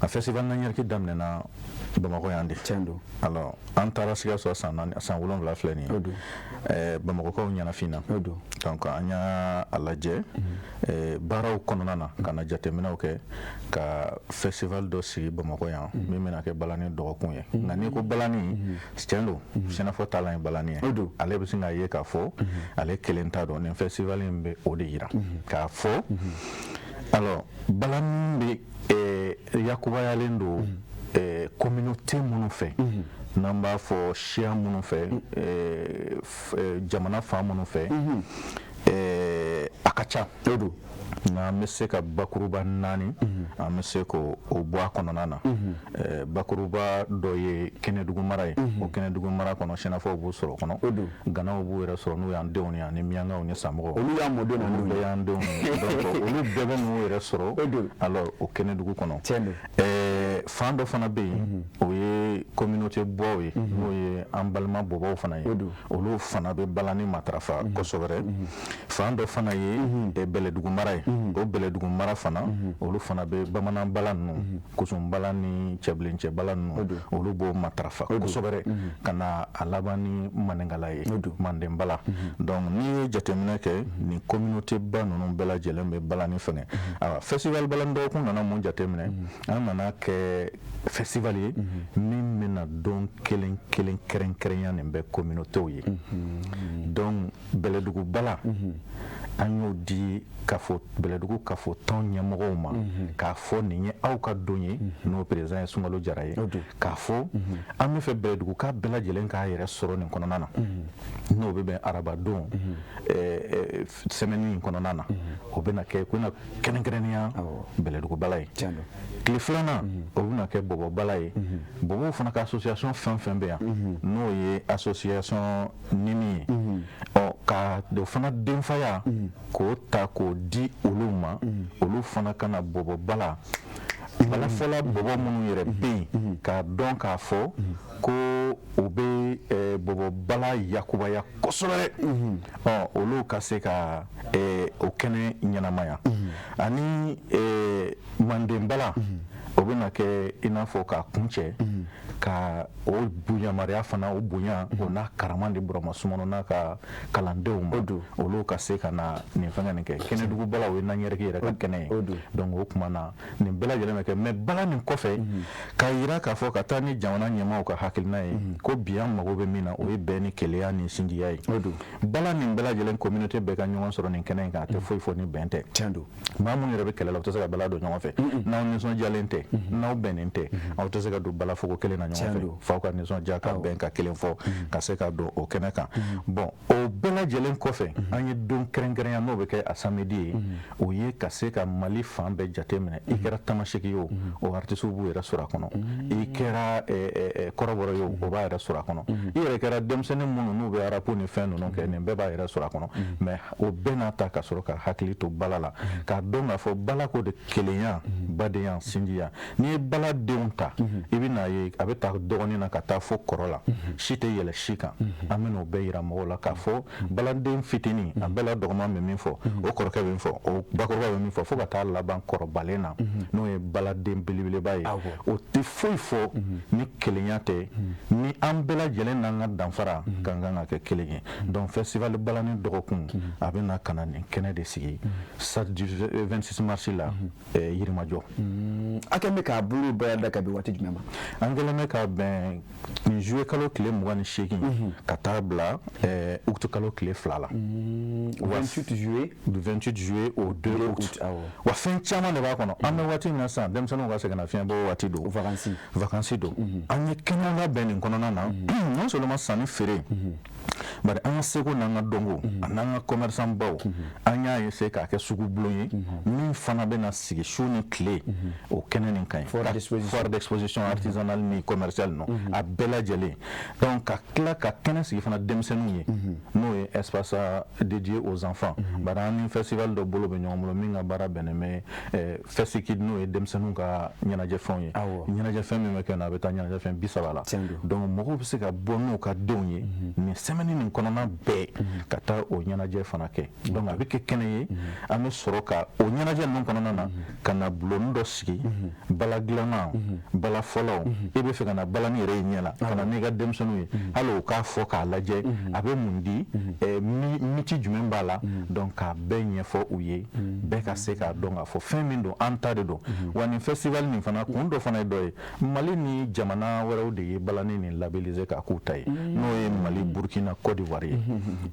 A festival Nanyɛrɛki daminɛna Bamakɔ yan de. Tiɲɛ don. Alors, an taara Sikaso san 4, san 7 filɛ nin ye. O don. Bamakɔkaw ɲɛnafin na. O don. Donc an y'a lajɛ baaraw kɔnɔna na, ka na jateminɛw kɛ, ka festival dɔ sigi Bamakɔ yan min bɛna kɛ balani dɔgɔkun ye. Nka n'i ko balani, tiɲɛ don, sɛnɛfɔ taalan ye balani ye. O don. Ale bɛ sin k'a ye k'a fɔ ale kelen t'a dɔn. Nin festival in bɛ o de yira k'a fɔ, alors, balani bɛ yakubayalen don communauté minnu fɛ, n'an b'a fɔ siya minnu fɛ, jamana fan minnu fɛ, a ka ca. O don. Nka an bɛ se ka bakuruba 4, an bɛ se k'o bɔ a kɔnɔna na. Bakuruba dɔ ye Kɛnɛdugu mara ye. O Kɛnɛdugu mara kɔnɔ, sɛnɛfɔw b'u sɔrɔ o kɔnɔ, ganaw b'u yɛrɛ sɔrɔ, n'u y'an denw ye, ani miyankaw ni samɔgɔw. Olu y'an mɔdenw. Olu bɛɛ y'an denw ye. Donc olu bɛɛ bɛ n'u yɛrɛ sɔrɔ alors o Kɛnɛdugu kɔnɔ. Tiɲɛ don. Fan dɔ fana bɛ yen, o ye communauté bɔw ye, n'o ye an balima bɔbɔw fana ye. Olu fana bɛ balani matarafa kosɛbɛ. Fan dɔ fana ye Bɛlɛdugu mara ye. O Bɛlɛdugu mara fana, olu fana bɛ bamanan bala ninnu, kusunbala ni cɛbilencɛ bala ninnu, olu b'o matarafa kosɛbɛ, ka na a laban ni maninkala ye, manden bala. Donc n'i ye jateminɛ kɛ, nin communauté ba ninnu bɛɛ lajɛlen bɛ balani fɛngɛ. Ayiwa, festival balani dɔgɔkun nana mun jateminɛ? An nana kɛ festival ye min bɛna don kelen kelen kɛrɛnkɛrɛnya nin bɛɛ communautéw ye. Donc Bɛlɛdugu bala, an y'o di kafo, Bɛlɛdugu kafo tɔn ɲɛmɔgɔw ma, k'a fɔ nin ye aw ka don ye, n'o président ye Sunkalo Jara ye, k'a fɔ an bɛ fɛ Bɛlɛdugu ka bɛɛ lajɛlen k'a yɛrɛ sɔrɔ nin kɔnɔna na, n'o bɛ bɛn araba don semaine in kɔnɔna na. O bɛna kɛ ko na kɛrɛnkɛrɛnnenya Bɛlɛdugu bala ye. Tile filanan, o bɛna kɛ Bɔbɔ bala ye. Bɔbɔw fana ka association fɛn fɛn bɛ yan, n'o ye association Nimi ye, ɔ ka o fana denfaya k'o ta k'o di olu ma, olu fana ka na Bɔbɔ bala, balafɔla bɔbɔ minnu yɛrɛ bɛ yen, k'a dɔn k'a fɔ ko u bɛ bɔbɔ bala yakubaya kosɛbɛ, ɔ olu ka se ka o kɛnɛ ɲɛnamaya. Ani manden bala, o bɛna kɛ i n'a fɔ k'a kuncɛ ka o yamaruya fana, o bonya, o n'a karama di Burama Sumano n'a ka kalandenw ma, olu ka se ka na nin fɛngɛ nin kɛ. Kɛnɛdugu bala, o ye Nanyɛrɛki yɛrɛ ka kɛnɛ ye. Donc o tuma na, nin bɛɛ lajɛlen bɛ kɛ. Mais bala nin kɔfɛ, k'a yira k'a fɔ ka taa ni jamana ɲɛmaaw ka hakilina ye ko bi an mago bɛ min na, o ye bɛn ni kelenya ni sinjiya ye. Bala nin bɛɛ lajɛlen communauté bɛɛ ka ɲɔgɔn sɔrɔ nin kɛnɛ in kan, a tɛ foyi fɔ ni bɛn tɛ. Maa minnu yɛrɛ bɛ kɛlɛ la, u tɛ se ka bala don ɲɔgɔn fɛ. N'aw nisɔndiyalen tɛ, n'aw bɛnnen tɛ, aw tɛ se ka don balafogo kelen na ɲɔgɔn fɛ. F'aw ka nisɔndiya, ka bɛn, ka kelen fɔ, ka se ka don o kɛnɛ kan. Bon, o bɛɛ lajɛlen kɔfɛ, an ye don kɛrɛnkɛrɛnya, n'o bɛ kɛ a samedi ye, o ye ka se ka Mali fan bɛɛ jate minɛ. I kɛra tamaseki ye o, o artiste b'u yɛrɛ sɔrɔ a kɔnɔ. I kɛra kɔrɔbɔrɔ ye o, o b'a yɛrɛ sɔrɔ a kɔnɔ. I yɛrɛ kɛra denmisɛnnin minnu n'u bɛ rap ni fɛn ninnu kɛ, nin bɛɛ b'a yɛrɛ sɔrɔ a kɔnɔ. Mais o bɛɛ n'a ta, ka sɔrɔ ka hakili to bala la, k'a dɔn k'a fɔ bala ko de kelenya, badenya, sinjiya. N'i ye baladenw ta, i bɛ n'a ye a bɛ taa dɔgɔnin na ka taa fo kɔrɔ la, si tɛ yɛlɛ si kan. An bɛ n'o bɛɛ yira mɔgɔw la k'a fɔ baladen fitinin, a bɛɛ la dɔgɔman bɛ min fɔ, o kɔrɔkɛ bɛ min fɔ, o bakɔrɔba bɛ min fɔ, fo ka taa laban kɔrɔbalen na, n'o ye baladen belebeleba ye. O tɛ foyi fɔ ni kelenya tɛ, ni an bɛɛ lajɛlen n'an ka danfara ka kan ka kɛ kelen ye. Donc festival balani dɔgɔkun, a bɛ na ka na nin kɛnɛ de sigi samedi 26 mars la, Yirimajɔ. A kɛlen bɛ k'a bolo bɛɛ da ka bɛn waati jumɛn ma? An kɛlen bɛ ka bɛn nin juillet kalo tile 28 ka taa bila août kalo tile 2 la. 28 juillet. Du 28 juillet au 2 août. Wa fɛn caman de b'a kɔnɔ. An bɛ waati min na sisan, denmisɛnninw ka sɛgɛnnafiɲɛbɔ waati don. Vacances. Vacances don. An ye kɛnɛ labɛn nin kɔnɔna na, non seulement sanni feere. Bari an ka seko n'an ka dɔnko an'an ka commerçant baw, an y'a essayer k'a kɛ sugu bulon ye min fana bɛna sigi su ni tile o kɛnɛ nin kan ye. Foire d'exposition artisanale ni commerciale nɔ, a bɛɛ lajɛlen. Donc ka tila ka kɛnɛ sigi fana denmisɛnninw ye, n'o ye espace dédié aux enfants. Bari an ni festival dɔ bolo bɛ ɲɔgɔn bolo min ka baara bɛnnen bɛ Festikid, n'o ye denmisɛnninw ka ɲɛnajɛfɛnw ye. Ɲɛnajɛfɛn min bɛ kɛ a bɛ taa ɲɛnajɛfɛn 30 la. Donc mɔgɔw bɛ se ka bɔ n'u ka denw ye nin semaine nin kɔnɔna bɛɛ ka taa o ɲɛnajɛ fana kɛ. Donc a bɛ kɛ kɛnɛ ye, an bɛ sɔrɔ ka o ɲɛnajɛ ninnu kɔnɔna na ka na bulonni dɔ sigi, bala dilanna, bala fɔlaw. E bɛ fɛ ka na balani yɛrɛ ye ɲɛ la, ka na n'i ka denmisɛnninw ye, hali o k'a fɔ k'a lajɛ a bɛ mun di, miti jumɛn b'a la. Donc k'a bɛɛ ɲɛfɔ u ye, bɛɛ ka se k'a dɔn k'a fɔ fɛn min don, an ta de don. Wa nin festival nin fana kun dɔ fana ye dɔ ye, Mali ni jamana wɛrɛw de ye balani nin labelliser k'a k'u ta ye, n'o ye Mali, Burkina, Côte d'Ivoire ye.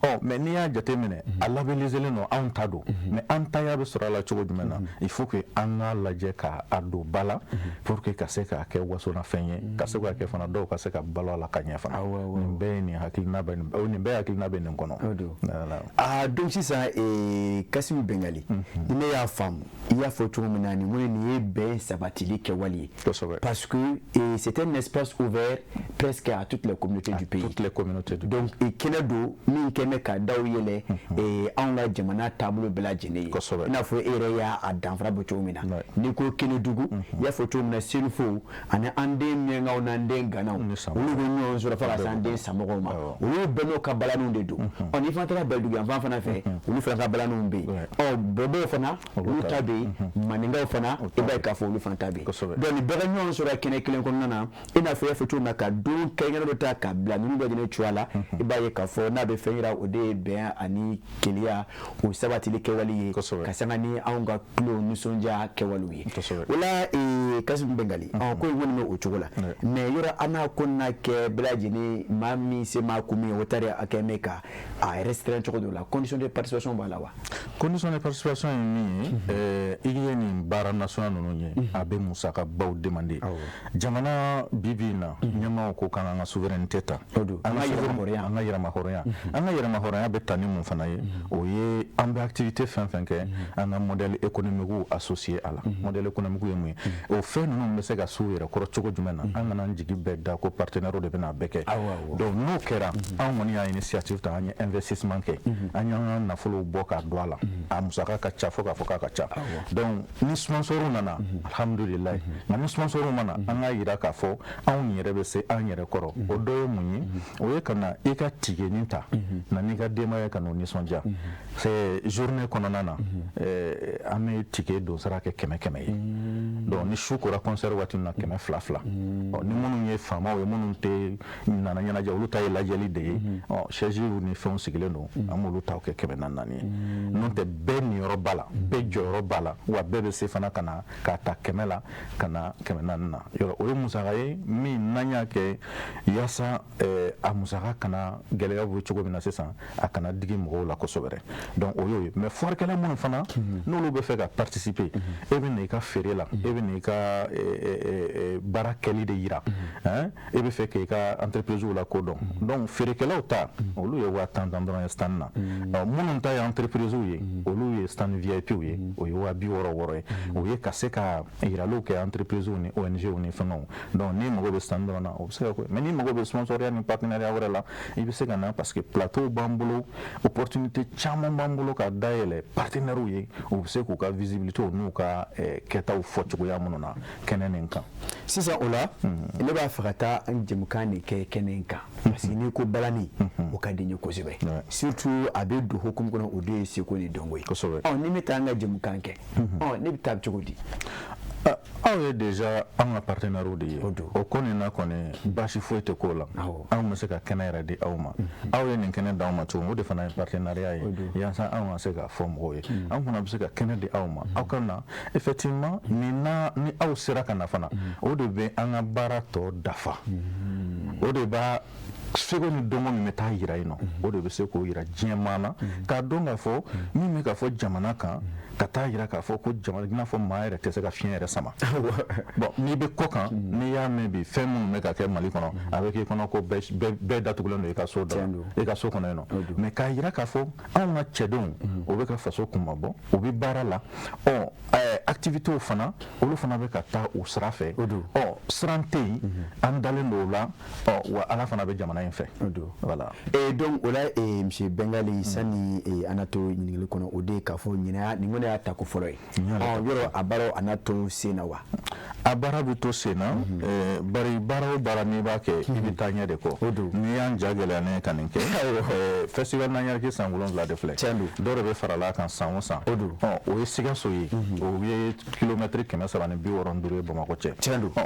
Ɔ mais n'i y'a jateminɛ, a labelliselen don, anw ta don, mais an taya bɛ sɔrɔ a la cogo jumɛn na? Il faut que an k'a lajɛ k'a don ba la pour que ka se k'a kɛ wasonafɛn ye, ka se k'a kɛ fana dɔw ka se ka balo a la ka ɲɛ fana. Nin bɛɛ ye nin hakilina bɛ nin bɛɛ hakilina bɛ nin kɔnɔ. Aa, donc sisan, Kasimu Bɛngali, ni ne y'a faamu i y'a fɔ cogo min na, nin kɔni nin ye bɛn sabatili kɛwale ye. Parce que c'est un espace ouvert presque à toutes les communautés du pays. Toutes les communautés du Donc kɛnɛ don min kɛn bɛ ka daw yɛlɛ anw ka jamana taabolo bɛɛ lajɛlen ye. I n'a fɔ e yɛrɛ y'a danfara bɔ cogo min na, n'i ko Kenedugu, i y'a fɔ cogo min na, Senufo ani an den Miɲankaw n'an den Ganaw, olu bɛ ɲɔgɔn sɔrɔ fo ka se an den Samɔgɔw ma, olu bɛɛ n'u ka balaniw de don. Ɔ n'i fana taara Bɛlɛdugu yanfan fana fɛ, olu fana ka balaniw bɛ yen. Ɔ Bɔbɔw fana, olu ta bɛ yen. Maninkaw fana, i b'a ye k'a fɔ olu fana ta bɛ yen. Donc nin bɛɛ ka ɲɔgɔn sɔrɔ kɛnɛ kelen kɔnɔna na, i n'a fɔ i y'a fɔ cogo min na, ka don kɛrɛnkɛrɛn dɔ ta ka bila ninnu bɛɛ lajɛlen cogoya la, i b'a ye k'a fɔ n'a bɛ fɛn yira, o de ye bɛn ani kelenya o sabatili kɛwale ye, ka sanga ni anw ka tulo nisɔndiya kɛwalew ye. O la, Kasimu Bɛngali, ko in kɔni bɛ o cogo la. Mais yɔrɔ an n'a ko n'a kɛ bɛɛ lajɛlen, maa min se maa kun min ye, o ta de a kɛ mɛ ka a restreint cogo dɔ la. Condition de participation b'a la wa? Condition de participation ye min ye, i ye nin baara nasɔnya ninnu ye, a bɛ musaka baw demander jamana. Bi bi in na, ɲɛmaaw ko k'an ka souveraineté ta, an ka yɛrɛmahɔrɔnya. An ka yɛrɛmahɔrɔnya, an ka yɛrɛmahɔrɔnya bɛ ta ni mun fana ye? O ye an bɛ activité fɛn fɛn kɛ, an ka modèle économique associé a la. Modèle économique ye mun ye? O fɛn ninnu bɛ se ka s'u yɛrɛ kɔrɔ cogo jumɛn na, an kana an jigi bɛɛ da ko partenaire de bɛna a bɛɛ kɛ. Donc n'o kɛra, anw kɔni y'a initiative ta, an ye investissement kɛ, an y'an ka nafolow bɔ k'a don a la. A musaka ka ca fo k'a fɔ k'a ka ca. Donc ni sponsor nana, alhamdulilayi. Nka ni sponsor ma na, an k'a yira k'a fɔ anw yɛrɛ bɛ se an yɛrɛ kɔrɔ. O dɔ ye mun ye? O ye ka na i ka ticket ta na n'i ka denbaya ka n'o nisɔndiya. C'est journée kɔnɔna na, an bɛ ticket don sara kɛ 100 100 ye. Donc ni su kora concert waati min na, kɛmɛ fila fila. Ɔ ni minnu ye faamaw ye, minnu tɛ nana ɲɛnajɛ, olu ta ye lajɛli de ye, ɔ chaise ni fɛnw sigilen don, an b'olu taw kɛ 400 400 ye. N'o tɛ, bɛɛ niyɔrɔ b'a la, bɛɛ jɔyɔrɔ b'a la, wa bɛɛ bɛ se fana ka na k'a ta 100 la ka na 400 na. Yɔrɔ o ye musaka ye min n'an y'a kɛ yaasa a musaka kana gɛlɛya bɛ cogo min na sisan, a kana digi mɔgɔw la kosɛbɛ. Donc o y'o ye. Mais foirekɛla minnu fana n'olu bɛ fɛ ka participer, e bɛ na i ka feere la, e bɛ na i ka baara kɛli de yira, e bɛ fɛ k'i ka entreprise la kodɔn. Donc feerekɛlaw ta, olu ye 10 000 10 dɔrɔn ye stand na. Minnu ta ye entreprise ye, olu ye stand VIP ye, o ye 60 000 60 ye. O ye ka se ka yiraliw kɛ entreprise ni ONG ni fɛngɛw. Donc n'i mago bɛ stand dɔrɔn na, o bɛ se ka kɛ. Mais n'i mago bɛ sponsoria ni partenariat wɛrɛ la, i bɛ se ka na, parce que plateau b'an bolo, opportunité caman b'an bolo ka dayɛlɛ partenaires ye, u bɛ se k'u ka visibilité n'u ka kɛtaw fɔ cogoya minnu na kɛnɛ nin kan. Sisan o la, ne b'a fɛ ka taa an jɛmukan de kɛ kɛnɛ in kan, parce que n'i ko balani, o ka di n ye kosɛbɛ. Surtout a bɛ don hokumu kɔnɔ, o de ye seko ni dɔnko ye. Ɔ ni bɛ taa an ka jɛmukan kɛ, ɔ ne bɛ taa cogo di? Aw ye déjà an ka partenaires de ye. O ko nin na kɔni, baasi foyi tɛ k'o la. Anw bɛ se ka kɛnɛ yɛrɛ di aw ma. Aw ye nin kɛnɛ d'aw ma cogo min, o de fana ye partenariat ye, yaasa anw ka se k'a fɔ mɔgɔw ye. Anw fana bɛ se ka kɛnɛ di aw ma, aw ka na. Effectivement, nin na, ni aw sera ka na fana, o de bɛ an ka baara tɔ dafa, o de b'a Seko ni dɔnko min bɛ taa yira yen nɔ, o de bɛ se k'o yira diɲɛ maa na, k'a dɔn k'a fɔ min bɛ ka fɔ jamana kan, ka taa yira k'a fɔ ko jamana, i n'a fɔ maa yɛrɛ tɛ se ka fiɲɛ yɛrɛ sama. Bon, n'i bɛ kɔ kan, n'i y'a mɛn bi fɛn minnu bɛ ka kɛ Mali kɔnɔ, a bɛ k'i kɔnɔ ko bɛɛ datugulen don i ka so da la, i ka so kɔnɔ yen nɔ. Mais k'a yira k'a fɔ anw ka cɛdenw, o bɛ ka faso kunmabɔ, u bɛ baara la. Ɔ activités fana, olu fana bɛ ka taa o sira fɛ. Ɔ siran tɛ yen, an dalen don o la. Ɔ wa Ala fana bɛ jamana in fɛ. Voilà. Et donc o la, monsieur Bengali, sani an na to ɲininkali kɔnɔ, o de ye k'a fɔ ɲinan nin kɔni y'a tako fɔlɔ ye. Ɔ yɔrɔ a baaraw a n'a to sen na wa? A baara bɛ to sen na, bari baara o baara n'i b'a kɛ, i bɛ taa ɲɛ de kɔ. N'i y'an ja gɛlɛya ne ka nin kɛ, festival Nanyɛrɛki san 7 de filɛ, dɔw de bɛ farala kan san o san. Ɔ o ye Sikaso ye, o ye kilomɛtiri 365 ye Bamakɔ cɛ.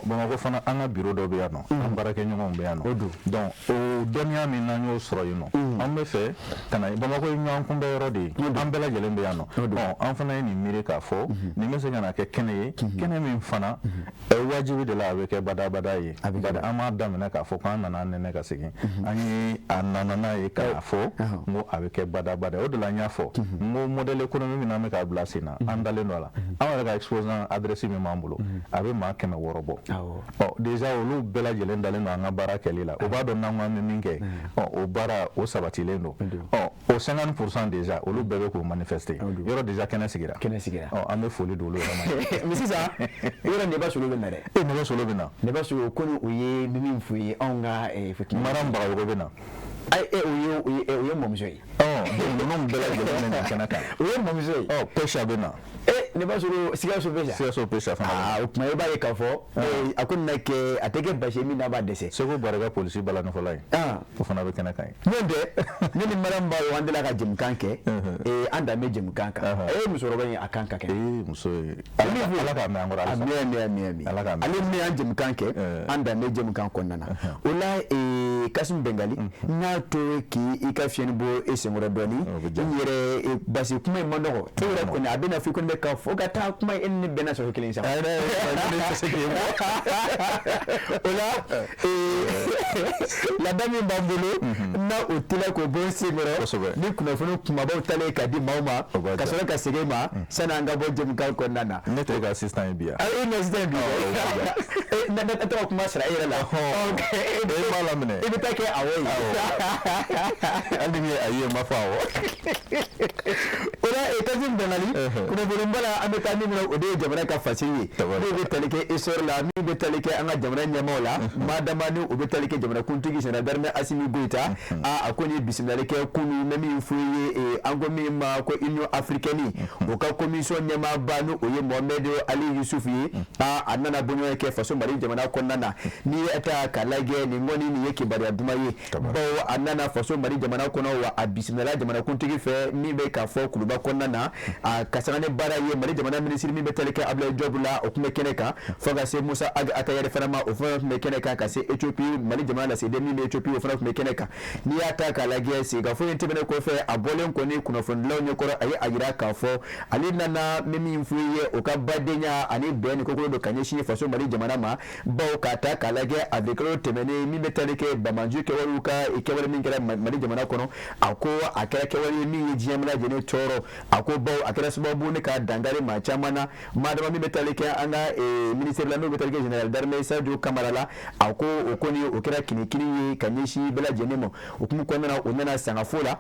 Bamakɔ fana, an ka bureau dɔ bɛ yan nɔ, an baarakɛɲɔgɔnw bɛ yan nɔ. Donc o dɔnniya min n'an y'o sɔrɔ yen nɔ, an bɛ fɛ ka na Bamakɔ ye ɲɔgɔn kunbɛ yɔrɔ de ye, an bɛɛ lajɛlen bɛ yan nɔ. Ɔ an fana ye nin miiri k'a fɔ nin bɛ se ka na kɛ kɛnɛ ye, kɛnɛ min fana wajibi de la a bɛ kɛ badabada ye. Bari an m'a daminɛ k'a fɔ k'an nana nɛnɛ ka segin, an ye a nana n'a ye k'a fɔ n ko a bɛ kɛ badabada. O de la n y'a fɔ n ko modèle économique min n'an bɛ k'a bila sen na, an dalen don a la. An yɛrɛ ka exposant adresse min b'an bolo, a bɛ maa 600 bɔ. Ɔ déjà olu bɛɛ lajɛlen dalen don an ka baara kɛli la, o b'a dɔn n'an ko an bɛ min kɛ, ɔ o baara o sabatilen don. Ɔ o 50% déjà olu bɛɛ bɛ k'o manifester yɔrɔ déjà kɛnɛ sigira. Kɛnɛ sigira. Ɔ an bɛ foli don olu yɛrɛ ma. Mais sisan yɔrɔ Neba Solo bɛ na dɛ. E Neba Solo bɛ na. Neba Solo ko ni o ye min f'u ye anw ka. Maram Bagayogo bɛ na. Ayi, o ye mɔmuso ye. Ɔ donc ninnu bɛɛ lajɛlen bɛ na kɛnɛ kan. O ye mɔmuso ye. Ɔ Pesha bɛ na. Ne b'a sɔrɔ Sikaso Pesha. Sikaso Pesha fana. Aa o tuma i b'a ye k'a fɔ a ko nin na kɛ a tɛ kɛ basi ye min n'a b'a dɛsɛ. Segu Barika polisi balanifɔla ye. O fana bɛ kɛnɛ kan ye. N'o tɛ ne ni Mariam Bayo an delila ka jɛmukan kɛ, an dan bɛ jɛmukan kan. Musokɔrɔba in a kan ka kɛ. Muso ye. Ala k'a mɛn an kɔrɔ halisa. Ami ami ami. Ala k'a mɛn. Ale min y'an jɛmukan kɛ, an dan bɛ jɛmukan kɔnɔna na. O la Kasim Bengali, n y'a to k'i ka fiɲɛni bɔ e senkɔrɔ dɔɔni. N yɛrɛ basi kuma in man nɔgɔ. E yɛrɛ kɔni a bɛ na fɔ i kɔni bɛ ka fɔ ka taa kuma e ni ne bɛnna sɔrɔ kelen sa. O la laada min b'an bolo n'a o tila k'o bɔ n senkɔrɔ ni kunnafoni kumabaw talen ka di maaw ma, ka sɔrɔ ka segin ma sani an ka bɔ jɛmukan kɔnɔna na. Ne tɛ e ka assistant ye bi yan. E ka assistant ye bi yan. Ne tɔgɔ kuma sara e yɛrɛ la. E b'a laminɛ. I bɛ taa kɛ awɔ ye. Hali ni ye ayi ye, n b'a fɔ awɔ. O la Kasim Bengali, kunnafoni ba la an bɛ taa min kɔnɔ, o de ye jamana ka fasiri ye. N'o bɛ tali kɛ essor la, min bɛ tali kɛ an ka jamana ɲɛmaaw la, maa dama ni o bɛ tali kɛ jamanakuntigi général d'armée Assimi Goïta. A ko nin ye bisimilali kɛ kunun, n bɛ min f'u ye, an ko min ma ko Union africaine, o ka commission ɲɛmaaba ni o ye Mohamed Ali Youssouf ye. A nana bɔɲɔgɔn kɛ faso Mali jamana kɔnɔna na. N'i ye ta k'a lajɛ nin kɔni nin ye kibaruya duman ye, bawo a nana faso Mali jamana kɔnɔ, wa a bisimilala jamanakuntigi fɛ min bɛ k'a fɔ Kuluba kɔnɔna na. A ka sanga ni baara ye Mali jamana minisiri min bɛ tali kɛ Abdoulaye Diop la, o tun bɛ kɛnɛ kan, fo ka se Musa Ag Attaher fana ma, o fana tun bɛ kɛnɛ kan, ka se Ethiopie Mali jamana lasigiden min bɛ Ethiopie, o fana tun bɛ kɛnɛ kan. N'i y'a ta k'a lajɛ sigikafɔ in tɛmɛnen kɔfɛ, a bɔlen kɔni kunnafonidilaw ɲɛkɔrɔ, a ye a jira k'a fɔ ale nana n bɛ min f'u ye, o ka badenya ani bɛn ni kokolo don ka ɲɛsin faso Mali jamana ma, bawo k'a ta k'a lajɛ a bɛ kalo tɛmɛnen min bɛ tali kɛ banbaanci kɛwalew ka kɛwale min kɛra Mali jamana kɔnɔ, a ko a kɛra kɛwale ye min ye diɲɛ bɛɛ lajɛlen tɔɔrɔ. A ko bawo a kɛra sababu ne ka dankari maa caman na, maa dama min bɛ tali kɛ an ka ministère la n'o bɛ tali kɛ général d'armée Sadio Kamara la, a ko o kɔni o kɛra kinikini ye ka ɲɛsin bɛɛ lajɛlen ma. O hukumu kɔnɔna na, o nana sangafo la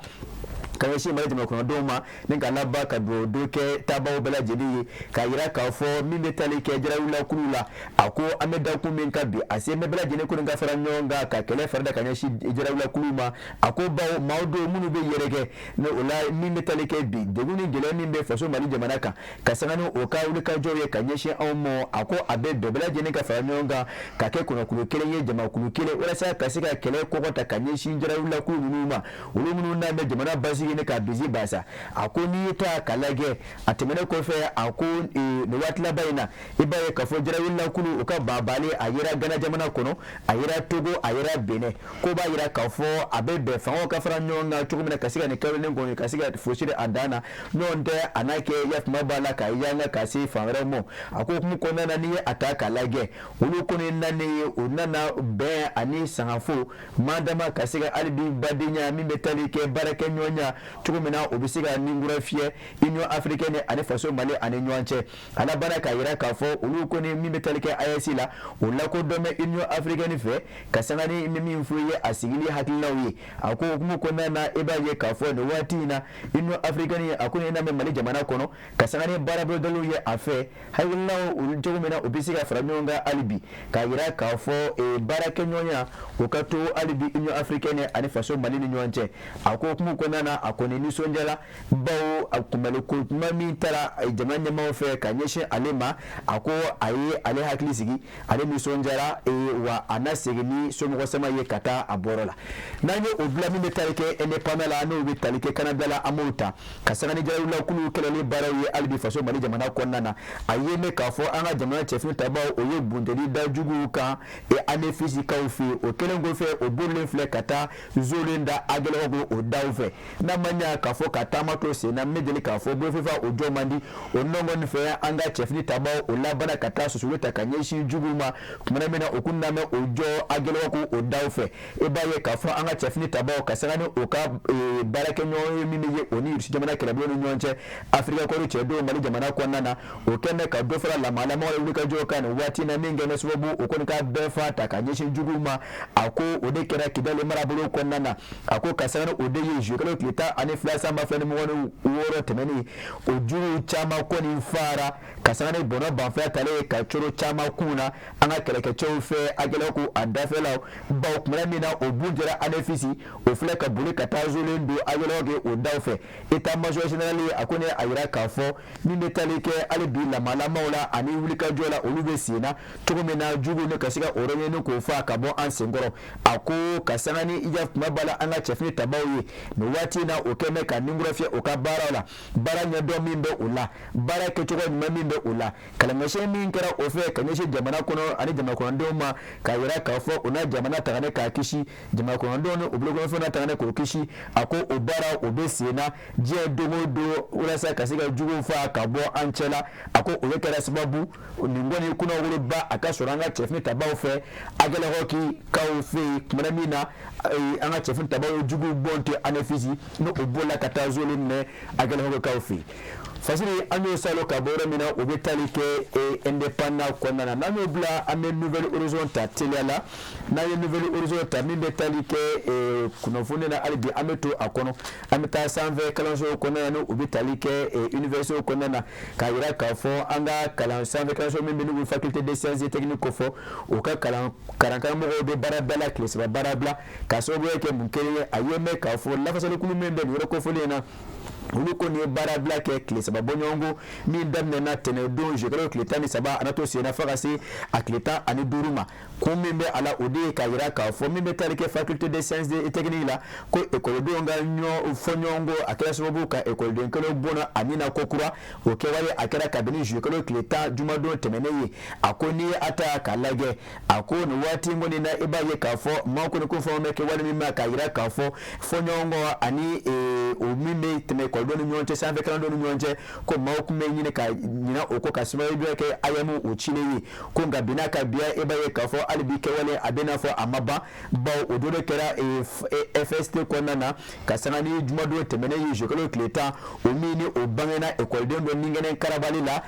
ka ɲɛsin Mali jamana kɔnɔdenw ma, ni ka laban ka dugawu don kɛ taabaaw bɛɛ lajɛlen ye, k'a jira k'a fɔ min bɛ tali kɛ jarawulakulu la, a ko an bɛ dakun min kan bi, a se bɛ bɛɛ lajɛlen kɔni ka fara ɲɔgɔn kan ka kɛlɛ farida ka ɲɛsin jarawulakulu ma. A ko bawo maaw don minnu bɛ yɛrɛkɛ ni o la min bɛ tali kɛ bi degun ni gɛlɛya min bɛ faso Mali jamana kan, ka sanga ni o ka wulikajɔw ye ka ɲɛsin anw ma, a ko a bɛ bɛɛ lajɛlen ka fara ɲɔgɔn kan ka kɛ kɔnɔkulu kelen ye, jamakulu kelen, walasa ka se ka kɛlɛ kɔkɔ ta ka ɲɛsin jarawulakulu ninnu ma, olu minnu n'a bɛ jamana basigi. sigi ka bisi basa. A ko n'i ye taa ka lajɛ a tɛmɛnen kɔfɛ, a ko nin waati laban in na, i b'a ye k'a fɔ jarawulilakulu o ka babali a yera Gana jamana kɔnɔ, a yera Togo, a yera Benin. Ko b'a yira k'a fɔ a bɛ bɛn fangaw ka fara ɲɔgɔn kan cogo min na ka se ka nin kɛwale kɔni ka se ka fosi a dan na, ɲɔgɔn tɛ a n'a kɛ yafama b'a la ka yanga ka se fan wɛrɛw ma. A ko hukumu kɔnɔna na, n'i ye a ta k'a lajɛ, olu kɔni nanen ye, u nana bɛn ani sangafo madama ka se ka hali bi badenya min bɛ tali kɛ baarakɛ ɲɔgɔnya cogo min na, o bɛ se ka ninkura fiyɛ Union africaine ani faso Mali ani ɲɔgɔn cɛ. A labanna k'a yira k'a fɔ olu kɔni min bɛ tali kɛ AES la, o lakodɔn bɛ Union africaine fɛ ka sanga ni min f'u ye a sigili hakilinaw ye. A ko hukumu kɔnɔna na, i b'a ye k'a fɔ nin waati in na, Union africaine a ko n'a bɛ Mali jamana kɔnɔ ka sanga ni baarabulodaliw ye a fɛ, hakilinaw olu cogo min na u bɛ se ka fara ɲɔgɔn kan hali bi k'a yira k'a fɔ baarakɛɲɔgɔnya o ka to hali bi Union africaine ani faso Mali ni ɲɔgɔn cɛ. A ko hukumu kɔnɔna na, a kɔni nisɔndiyara bawo a kunbɛnliko ɲuman min taara jamana ɲɛmaaw fɛ ka ɲɛsin ale ma, a ko a ye ale hakili sigi, ale nisɔndiyara, wa a na segin ni somɔgɔ sama ye ka taa a bɔyɔrɔ la. N'an ye o bila min bɛ tali kɛ indépendant la, n'o bɛ tali kɛ Canada la, an b'o ta ka sanga ni jarawulilakulu kɛlɛli baaraw ye hali bi faso Mali jamana kɔnɔna na. A ye mɛn k'a fɔ an ka jamana cɛfini tabaw o ye bunteni da juguw kan Anefisikaw fɛ yen. O kɛlen kɔfɛ, o bolilen filɛ ka taa zolen da Agelihɔku o daw fɛ. N'a ma ɲa k'a fɔ ka taama to sen na, n bɛ deli k'a fɔ bolofifa o jɔ man di. O nɔngɔn fɛ, an ka cɛfini tabaw o labanna ka taa susuli ta ka ɲɛsin juguw ma kumana min na o kun namɛ o jɔ Agelihɔku o daw fɛ. I b'a ye k'a fɔ an ka cɛfini tabaw ka sanga ni o ka baarakɛɲɔgɔn ye min bɛ ye o ni Irisi jamana kɛlɛbolo ni ɲɔgɔn cɛ Afirika kɔri cɛdenw Mali jamana kɔnɔna na, o kɛlen bɛ ka dɔ fara lamalamaw wulikajɔ kan nin waati na, min kɛlen sababu o kɔni ka bɛɛ fa ta ka ɲɛsin juguw ma. A ko o de kɛra Kidali marabolo kɔnɔna na. A ko ka sanga ni o de ye juillet kalo tile 12 san 2026 tɛmɛnen, o juguw caman kɔni fara ka sanga ni bɔnɔ banfula talen ka coro caman kun na an ka kɛlɛkɛcɛw fɛ Agelihɔku a dafɛlaw bawo kumana min na o bun jɛra Anefisi, o filɛ ka boli ka taa zolen don Agelihɔku o daw fɛ. État major général a ko ne a yira k'a fɔ min bɛ tali kɛ hali bi lamalamaw la ani wulikajɔ la, olu bɛ sen na cogo min na juguw ne ka se ka o yɔrɔ ɲini k'o fa ka bɔ an senkɔrɔ. A ko ka sanga ni i kuma b'a la an ka cɛfini tabaw ye nin waati in na, o kɛlen bɛ ka ninkura fiyɛ o ka baaraw la, baara ɲɛdɔn min bɛ o la, baara kɛcogo ɲuman min bɛ o la, kalanmasiyɛn min kɛra o fɛ ka ɲɛsin jamana kɔnɔ ani jamana kɔnɔdenw ma, k'a yira k'a fɔ o na jamana tagane k'a kisi, jamana kɔnɔdenw ni u bolokɔnɔfɛnw na tagane k'o kisi. A ko o baara o bɛ sen na diɲɛ don o don walasa ka se ka juguw fa ka bɔ an cɛ la. A ko o de kɛra sababu nin kɔni kunnawoloba a ka sɔrɔ an ka cɛfini tabaw fɛ Agelihɔki kaw fɛ yen kumana min na an ka cɛfini tabaw ye juguw bɔn tɛ Anefisi n'o bolila ka taa zone minɛ Agelihɔki kaw fɛ yen. Fasiri an y'o salo ka bɔ yɔrɔ min na, o bɛ tali kɛ indépendant kɔnɔna na. N'an y'o bila, an bɛ Nouvel Horizon ta teliya la. N'an ye Nouvel Horizon ta min bɛ tali kɛ kunnafoni na, hali bi an bɛ to a kɔnɔ, an bɛ taa sanfɛ kalanso kɔnɔna na, n'o bɛ tali kɛ université kɔnɔna na, k'a yira k'a fɔ an ka kalan sanfɛ kalanso min bɛ n'u bɛ faculté des sciences et techniques kofɔ, o ka kalan karamɔgɔw bɛ baara bila la, tile 3 baara bila k'a sababuya kɛ mun kelen ye. A ye mɛn k'a fɔ lafasalikulu min bɛ nin yɔrɔ kofɔlen in na, olu kɔni ye baara bila kɛ tile 3 bɔɲɔgɔnko min daminɛna tɛnɛndon juillet kalo tile 13, a na to sen na fo ka se a tile 15 ma. Kun min bɛ a la, o de ye k'a yira k'a fɔ min bɛ tali kɛ faculté des sciences et techniques la, ko ekɔlidenw ka fɔɲɔgɔnkɔ a kɛra sababu ka ekɔliden kelen bɔnna a ni na ko kura. O kɛwale a kɛra kabini juillet kalo tile 10 jumadon tɛmɛnen ye. A ko n'i ye a ta k'a lajɛ, a ko nin waati in kɔni na, i b'a ye k'a fɔ maa kɔni ko fɛn bɛ kɛwale min ma k'a yira k'a fɔ fɔɲɔgɔnkɔ ani o min bɛ tɛmɛ ekɔlidenw ni ɲɔgɔn cɛ, sanfɛ kalandenw ni ɲɔgɔn cɛ, ko maaw tun bɛ ɲini ka ɲinɛ o kɔ ka sababu kɛ AEEM o cilen ye. Ko nka bi n'a ka biya, e b'a ye k'a fɔ hali bi kɛwale a bɛ n'a fɔ a ma ban, bawo o don de kɛra FST kɔnɔna na ka sanga ni jumadon tɛmɛnen ye juillet kalo tile 10, o min ni o bangena ekɔliden dɔ ningɛnɛ karabali la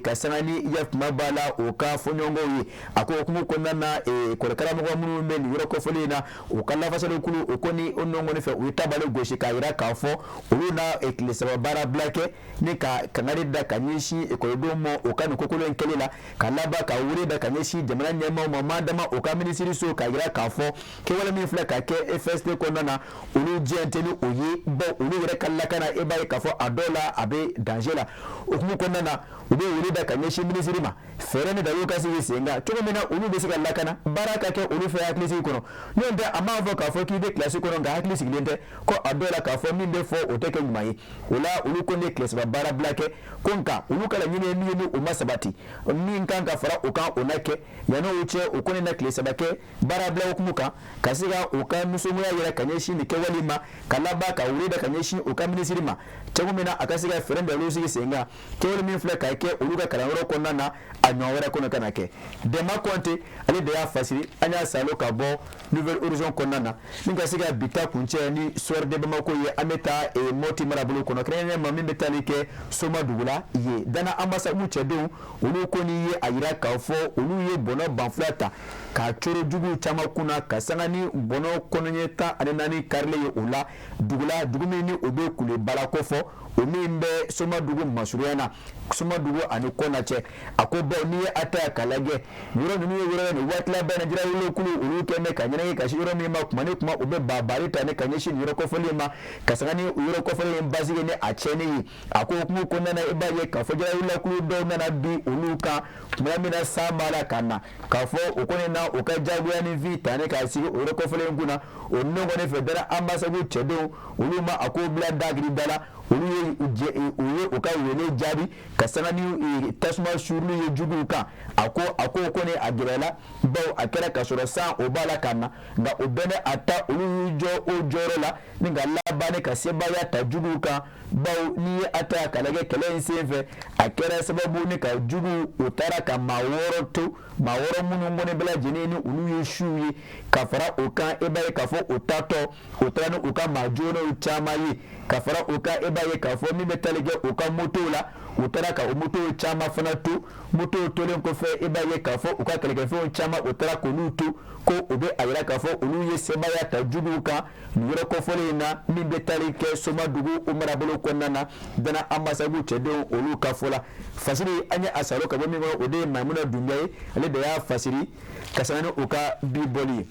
ka sanga ni yakuma b'a la o ka fɔɲɔgɔnkɔw ye. A ko hukumu kɔnɔna na, ekɔli karamɔgɔ minnu bɛ nin yɔrɔ kofɔlen in na, u ka lafasalikulu o kɔni o nɔngɔn fɛ u ye tabali gosi k'a yira k'a fɔ olu na ka tile 3 baara bila kɛ ni ka kangari da ka ɲɛsin ekɔlidenw ma u ka nin kokolon in kɛli la, ka laban ka wele da ka ɲɛsin jamana ɲɛmaaw ma madama u ka minisiriso k'a jira k'a fɔ kɛwale min filɛ ka kɛ FST kɔnɔna na, olu jɛn tɛ ni o ye, bawo olu yɛrɛ ka lakana e b'a ye k'a fɔ a dɔw la a bɛ danger la. O hukumu kɔnɔna na, u bɛ wele da ka ɲɛsin minisiri ma, fɛɛrɛ ni dabaliw ka sigi sen kan cogo min na olu bɛ se ka lakana, baara ka kɛ olu fɛ hakilisigi kɔnɔ. N'o tɛ a m'a fɔ k'a fɔ k'i bɛ kilasi kɔnɔ nka hakili sigilen tɛ, ko a dɔw la k'a fɔ min bɛ fɔ o tɛ kɛ ɲuman ye. O la olu kɔni ye tile 3 baara bila kɛ, ko nka olu ka laɲini ye min ye ni o ma sabati, min kan ka fara o kan o na kɛ. Yanni o cɛ, u kɔni na tile 3 kɛ baara bila hukumu kan, ka se ka u ka nisɔngoya yira ka ɲɛsin nin kɛwale ma, ka laban ka wele da ka ɲɛsin u ka minisiri ma cogo min na a ka se ka fɛɛrɛ dabaliw sigi sen kan, kɛwale min filɛ ka kɛ olu ka kalanyɔrɔ kɔnɔna na, a ɲɔgɔn wɛrɛ kɔnɔ kana kɛ. Dɛnba Kɔnte ale de y'a fasiri, an y'a salo ka bɔ Nouvel Horizon kɔnɔna na. Ni ka se ka bi ta kuncɛ ni Soir de Bamako ye, an bɛ taa Mɔti marabolo kɔnɔ, kɛrɛnkɛrɛnnenya ma min bɛ taali kɛ Soma dugu la yen. Dana Amasagu cɛdenw olu kɔni ye a jira k'a fɔ olu ye bɔnɔ banfula ta ka coro jugu caman kunna, ka sanga ni bɔnɔ kɔnɔɲɛ 14 karilen ye o la dugu la, dugu min ni o bɛ Kulebala kofɔ, o min bɛ Soma dugu masurunya na, Soma dugu ani Kɔna cɛ. A ko bawo n'i ye a ta k'a lajɛ, yɔrɔ ninnu ye yɔrɔ ye nin waati laban na jirawelekulu olu kɛlen bɛ ka ɲɛnajɛ ka se yɔrɔ min ma, kuma ni kuma u bɛ babaari ta ni ka ɲɛsin nin yɔrɔ kofɔlen ma, ka sanga ni yɔrɔ kofɔlen in basigi ni a tiɲɛni ye. A ko hukumu kɔnɔna na, i b'a ye k'a fɔ jirawelekulu dɔw nana bin olu kan tuma min na san b'a la ka na, k'a fɔ o kɔni na u ka jagoya ni fi ta ni k'a sigi o yɔrɔ kofɔlen in kunna. O ninnu kɔni fɛ Dana Amasagu cɛdenw olu ma a ko bila dagiri da la, olu ye u ka wele jaabi ka sanga ni tasuma suuruli ye juguw kan. A ko kɔni a gɛlɛyala, bawo a kɛra ka sɔrɔ san o b'a la ka na, nka o bɛɛ ni a ta olu y'u jɔ o jɔyɔrɔ la ni ka laban ka sebaaya ta juguw kan. Bawo n'i ye a ta k'a lajɛ kɛlɛ in senfɛ, a kɛra sababu ni ka juguw o taara ka maa 6 to, maa 6 minnu kɔni bɛɛ lajɛlen ni olu ye suw ye. Ka fara o kan, e b'a ye k'a fɔ o taatɔ o taara ni u ka maa joonɛw caman ye. Ka fara o kan, e b'a ye k'a fɔ min bɛ tali kɛ u ka motow la, u taara ka o motow caman fana to. Motow tolen kɔfɛ, e b'a ye k'a fɔ u ka kɛlɛkɛfɛnw caman o taara k'olu to, ko o bɛ a jira k'a fɔ olu ye sebaaya ta juguw kan nin yɔrɔ kofɔlen in na, min bɛ tali kɛ Soma dugu o marabolo kɔnɔna na. Dana Amasagu cɛdenw olu ka fɔ la. Fasiri an ye a salo ka bɔ min kɔnɔ, o de ye Maimuna Dunbiya ye, ale de y'a fasiri ka sanga ni u ka bi bɔli ye.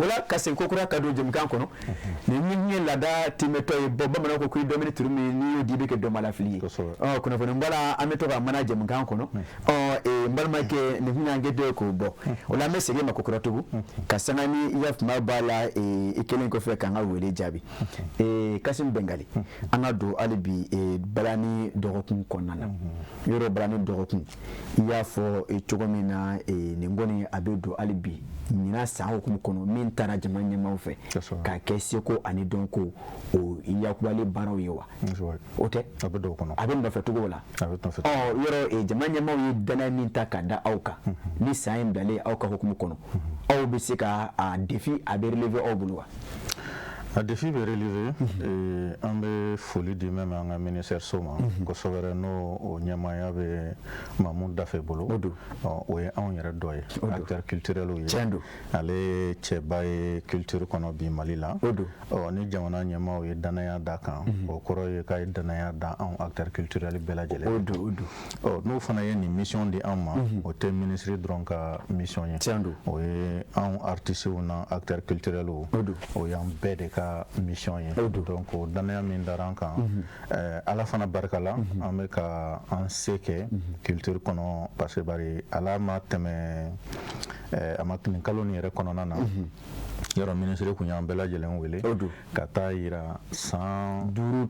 O la ka segin kokura ka don jɛmukan kɔnɔ, nin min ye laada tɛmɛtɔ ye, bɔn bamananw ko k'i dɔmini turu min n'i y'o di i bɛ kɛ dɔnbaalafili ye. Kunnafoni bɔla an bɛ to ka mana jɛmukan kɔnɔ. N balimakɛ, nin kun y'an kɛ dɔ ye k'o bɔ. O la an bɛ segin ma kokura tugun ka sanga ni i ka kuma b'a la i kɛlen kɔfɛ k'an ka wele jaabi. Kasim Bengali, an ka don hali bi balani dɔgɔkun kɔnɔna na. Yɔrɔ balani dɔgɔkun, i y'a fɔ cogo min na, nin kɔni a bɛ don hali bi ɲinan san hukumu kɔnɔ min taara jamana ɲɛmaaw fɛ k'a kɛ seko ani dɔnko o yakubali baaraw ye wa? O tɛ? A bɛ don o kɔnɔ. A bɛ nɔfɛ cogo la. A bɛ nɔfɛ. Yɔrɔ jamana ɲɛmaaw ye danaya min ta ka da aw kan ni san in bilalen aw ka hukumu kɔnɔ, aw bɛ se ka a défi a bɛ relever aw bolo wa? A défi bɛ relever. An bɛ foli di même an ka ministère so ma kosɛbɛ, n'o o ɲɛmaaya bɛ Mamu Dafe bolo. O ye anw yɛrɛ dɔ ye, acteur culturel ye. Tiɲɛ don. Ale cɛba ye culture kɔnɔ bi Mali la. Ni jamana ɲɛmaaw ye danaya da kan, o kɔrɔ ye k'a ye danaya da anw acteur culturel bɛɛ lajɛlen. O don. N'o fana ye nin mission di anw ma, o tɛ ministre dɔrɔn ka mission ye. Tiɲɛ don. O ye anw artistes n'an acteur culturel, o y'an bɛɛ de ka mission ye. Donc o danaya min dara an kan, Ala fana barika la, an bɛ ka an se kɛ culture kɔnɔ, parce que bari Ala ma tɛmɛ a ma nin kalo nin yɛrɛ kɔnɔna na, yɔrɔ ministre kun y'an bɛɛ lajɛlen wele ka taa yira san 5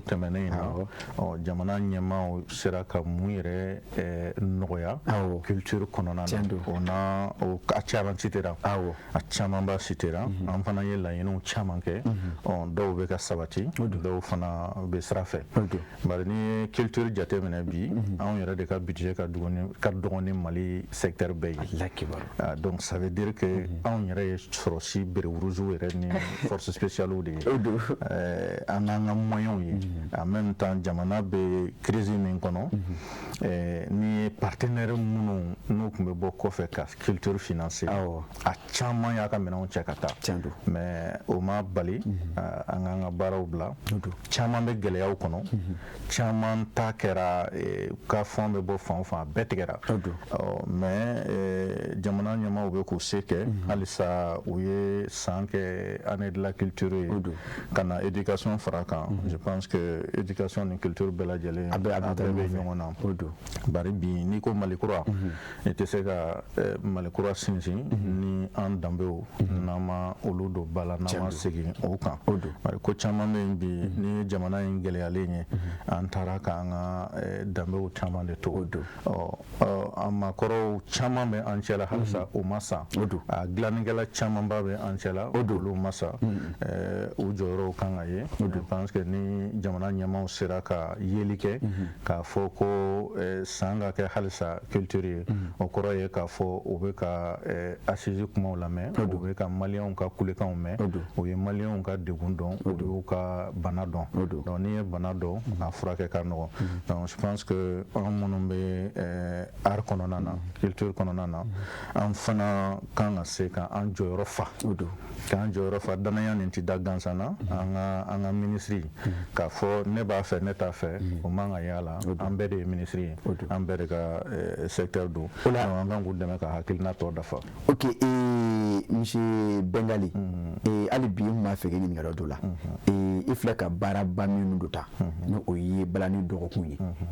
tɛmɛnen in na, jamana ɲɛmaaw sera ka mun yɛrɛ nɔgɔya culture kɔnɔna na. O na a caman citera, a camanba citera. An fana ye laɲiniw caman kɛ, dɔw bɛ ka sabati, dɔw fana bɛ sira fɛ. Bari n'i ye culture jateminɛ bi, anw yɛrɛ de ka budget ka dɔgɔn ni Mali secteur bɛɛ ye. Donc ça veut dire que anw yɛrɛ ye sɔrɔsi béret rouge yɛrɛ ni force spéciale de ye, an n'an ka moyens ye. En même temps, jamana bɛ crise min kɔnɔ, ni ye partenaire minnu n'u tun bɛ bɔ kɔfɛ ka culture financer, a caman y'a ka minɛnw cɛ ka taa. Mais o ma bali an k'an ka baaraw bila. Caman bɛ gɛlɛyaw kɔnɔ, caman ta kɛra ka fɛn bɛ bɔ fan o fan, a bɛɛ tigɛra. Mais jamana ɲɛmaaw bɛ k'u se kɛ halisa. U ye san kɛ année de la culture ye, ka na éducation fara kan. Je pense que éducation ni culture bɛɛ lajɛlen, a bɛɛ bɛ ɲɔgɔn na. Bari bi, n'i ko Mali kura, i tɛ se ka Mali kura sinsin ni an danbew n'an ma olu don ba la, n'an ma segin o kan. Bari ko caman bɛ yen bi, ni jamana in gɛlɛyalen ye, an taara k'an ka danbew caman de to. Ɔ, an maakɔrɔw caman bɛ an cɛla halisa, o ma sa. A dilannikɛla camanba bɛ an cɛla, olu ma sa. U jɔyɔrɔw kan ka ye. Je pense que ni jamana ɲɛmaaw sera ka yeli kɛ k'a fɔ ko san ka kɛ halisa culture ye, o kɔrɔ ye k'a fɔ u bɛ ka assise kumaw lamɛn, u bɛ ka maliyɛnw ka kulekanw mɛn, u ye maliyɛnw ka degun dɔn, u y'u ka bana dɔn. Donc n'i ye bana dɔn, a furakɛ ka nɔgɔn. Donc je pense que an minnu bɛ art kɔnɔna na, culture kɔnɔna na, an fana kan ka se ka an jɔyɔrɔ fa, k'an jɔyɔrɔ fa. Danaya nin tɛ da gansan na. An ka minisiri k'a fɔ ne b'a fɛ, ne t'a fɛ, o man ka y'a la. An bɛɛ de ye minisiri ye, an bɛɛ de ka secteur don. An kan k'u dɛmɛ ka hakilina tɔ dafa. Ok, monsieur Bengali, hali bi n tun b'a fɛ k'i ɲininka dɔ la. I filɛ ka baaraba minnu don ta, ni o ye balani dɔgɔkun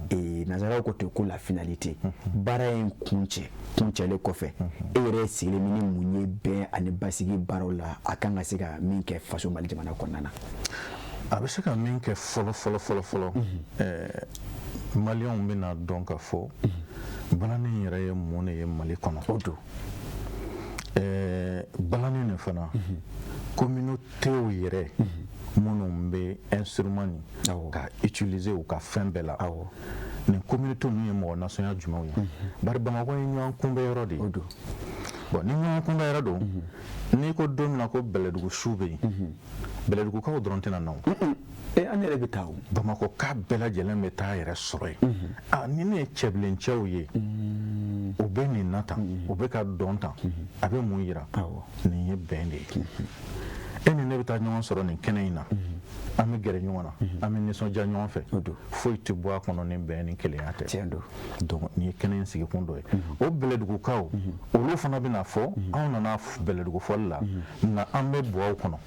ye, nanzaraw ko ten ko la finalité, baara in kuncɛ kuncɛlen kɔfɛ, e yɛrɛ sigilen bɛ ni mun ye bɛn ani basigi baaraw la, a kan ka se ka min kɛ faso Mali jamana kɔnɔna na? A bɛ se ka min kɛ fɔlɔ fɔlɔ fɔlɔ fɔlɔ, maliyɛnw bɛna dɔn ka fɔ balani yɛrɛ ye mun de ye Mali kɔnɔ. O don. Balani nin fana, communautéw yɛrɛ minnu bɛ instrument nin ka utiliser u ka fɛn bɛɛ la, nin communauté ninnu ye mɔgɔ nasɔnya jumɛnw ye? Bari Bamakɔ ye ɲɔgɔn kunbɛ yɔrɔ de ye. Bon, ni ɲɔgɔn kunbɛ yɔrɔ don, n'i ko don min na ko Bɛlɛdugu su bɛ yen, Bɛlɛdugukaw dɔrɔn tɛna na o. An yɛrɛ bɛ taa o. Bamakɔ ka bɛɛ lajɛlen bɛ taa yɛrɛ sɔrɔ yen. A ni ne ye cɛbilencɛw ye, u bɛ nin na tan, u bɛ ka dɔn tan, a bɛ mun yira? Nin ye bɛn de ye. E ni ne bɛ taa ɲɔgɔn sɔrɔ nin kɛnɛ in na, an bɛ gɛrɛ ɲɔgɔn na, an bɛ nisɔndiya ɲɔgɔn fɛ. Foyi tɛ bɔ a kɔnɔ ni bɛn ni kelenya tɛ. Tiɲɛ don. Donc nin ye kɛnɛ in sigikun dɔ ye. O Bɛlɛdugukaw, olu fana bɛna fɔ anw nana Bɛlɛdugu fɔli la, nka an bɛ buwaw kɔnɔ,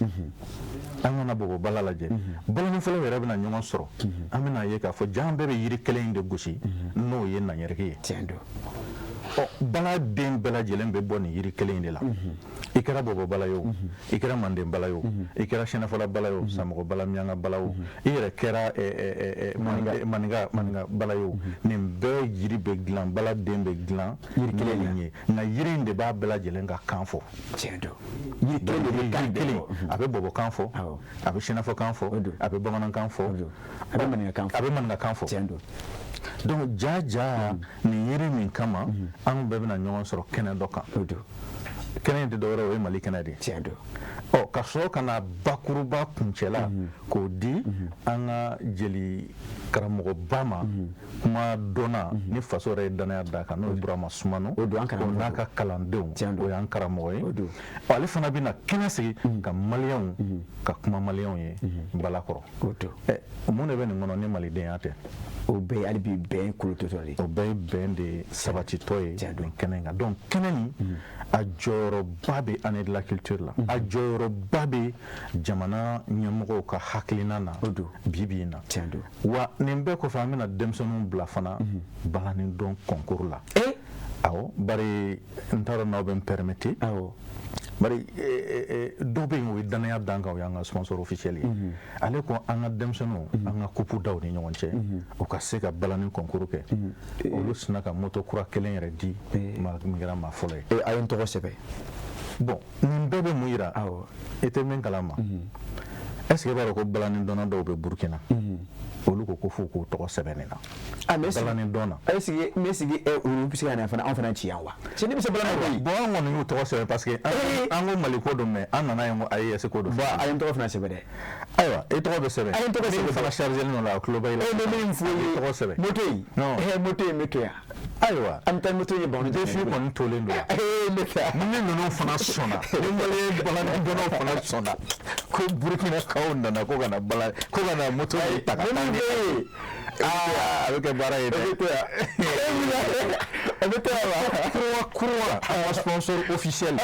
an kana bɔbɔ bala lajɛ. Balanifɔlaw yɛrɛ bɛna ɲɔgɔn sɔrɔ, an bɛna ye k'a fɔ ja an bɛɛ bɛ yiri kelen in de gosi, n'o ye naɲɛrɛki ye. Tiɲɛ don. Ɔ, bala den bɛɛ lajɛlen bɛ bɔ nin yiri kelen in de la. I kɛra bɔbɔ bala ye o, i kɛra manden bala ye o, i kɛra sɛnɛfɔla bala ye o, samɔgɔ bala, miyanka bala o, i yɛrɛ kɛra maninka bala ye o, nin bɛɛ yiri bɛ dilan, bala den bɛ dilan yiri kelen in ye. Nka yiri in de b'a bɛɛ lajɛlen ka kan fɔ. Tiɲɛ don. Yiri kelen de bɛ kan kelen, a bɛ bɔbɔ kan fɔ, a bɛ sɛnɛfɔ kan fɔ, a bɛ bamanankan fɔ, a bɛ maninka kan fɔ. A bɛ maninka kan fɔ. Tiɲɛ don. Donc ja ja nin yiri nin kama, an bɛɛ bɛna ɲɔgɔn sɔrɔ kɛnɛ dɔ kan. Kɛnɛ in tɛ dɔwɛrɛ, o ye Mali kɛnɛ de ye. Tiɲɛ don. Ɔ, ka sɔrɔ ka na bakuruba kuncɛla k'o di an ka jeli karamɔgɔba ma, kuma dɔnna ni faso yɛrɛ ye danaya d'a kan, n'o ye Burama Sumano, o n'a ka kalandenw, o y'an karamɔgɔ ye. Ɔ, ale fana bɛna kɛnɛ sigi ka maliyɛnw ka kuma maliyɛnw ye balakɔrɔ. Ɛ, mun de bɛ nin kɔnɔ ni malidenya tɛ? O bɛɛ ye hali bi bɛn kolototɔ de. O bɛɛ ye bɛn de sabatitɔ ye nin kɛnɛ in kan. Donc kɛnɛ nin, a jɔyɔrɔba bɛ année de la culture la, a jɔyɔrɔba bɛ jamana ɲɛmɔgɔw ka hakilina na bi bi in na. Tiɲɛ don. Wa nin bɛɛ kɔfɛ, an bɛna denmisɛnninw bila fana balani dɔn concours la. Awɔ, bari n t'a dɔn n'aw bɛ n permettre. Bari dɔ bɛ yen, o ye danaya d'an kan, o y'an ka sponsor officiel ye. Ale ko an ka denmisɛnninw, an ka coupe daw ni ɲɔgɔn cɛ, u ka se ka balani concours kɛ. Olu sinna ka moto kura kelen yɛrɛ di maa min kɛra maa fɔlɔ ye. A ye n tɔgɔ sɛbɛn. Bon, nin bɛɛ bɛ mun yira? I tɛ min kalama. Est ce que i b'a dɔn ko balani dɔnna dɔw bɛ Burukina, olu ko f'u k'u tɔgɔ sɛbɛn nin na? Ah, mais balani dɔnna. Est ce que, mais est ce que olu bɛ se ka na fana, anw fana ci yan wa? Cɛ, ne bɛ se balani koyi. Bon, an kɔni y'u tɔgɔ sɛbɛn parce que an ko Mali ko don, mais an nana yen ko AES ko don. Bon, a ye n tɔgɔ fana sɛbɛn dɛ. Ayiwa, e tɔgɔ bɛ sɛbɛn. A ye n tɔgɔ sɛbɛn. Min fana chargé don la, a tulo bɛ i la. E bɛ min fɔ i ye, tɔgɔ sɛbɛn. Moto in. Non. Moto in bɛ to yan. Ayiwa. An bɛ taa moto in ban. Défi kɔni tolen don. Ne ta. Ni ninnu fana sɔnna, ni Malien balani dɔnnaw fana sɔnna ko Burkinakaw nana ko ka na bala, ko ka na moto in ta ka taa ni, aa, a bɛ kɛ baara ye dɛ. O bɛ to yan. O bɛ to yan wa? Kura kura, an ka sponsor officiel.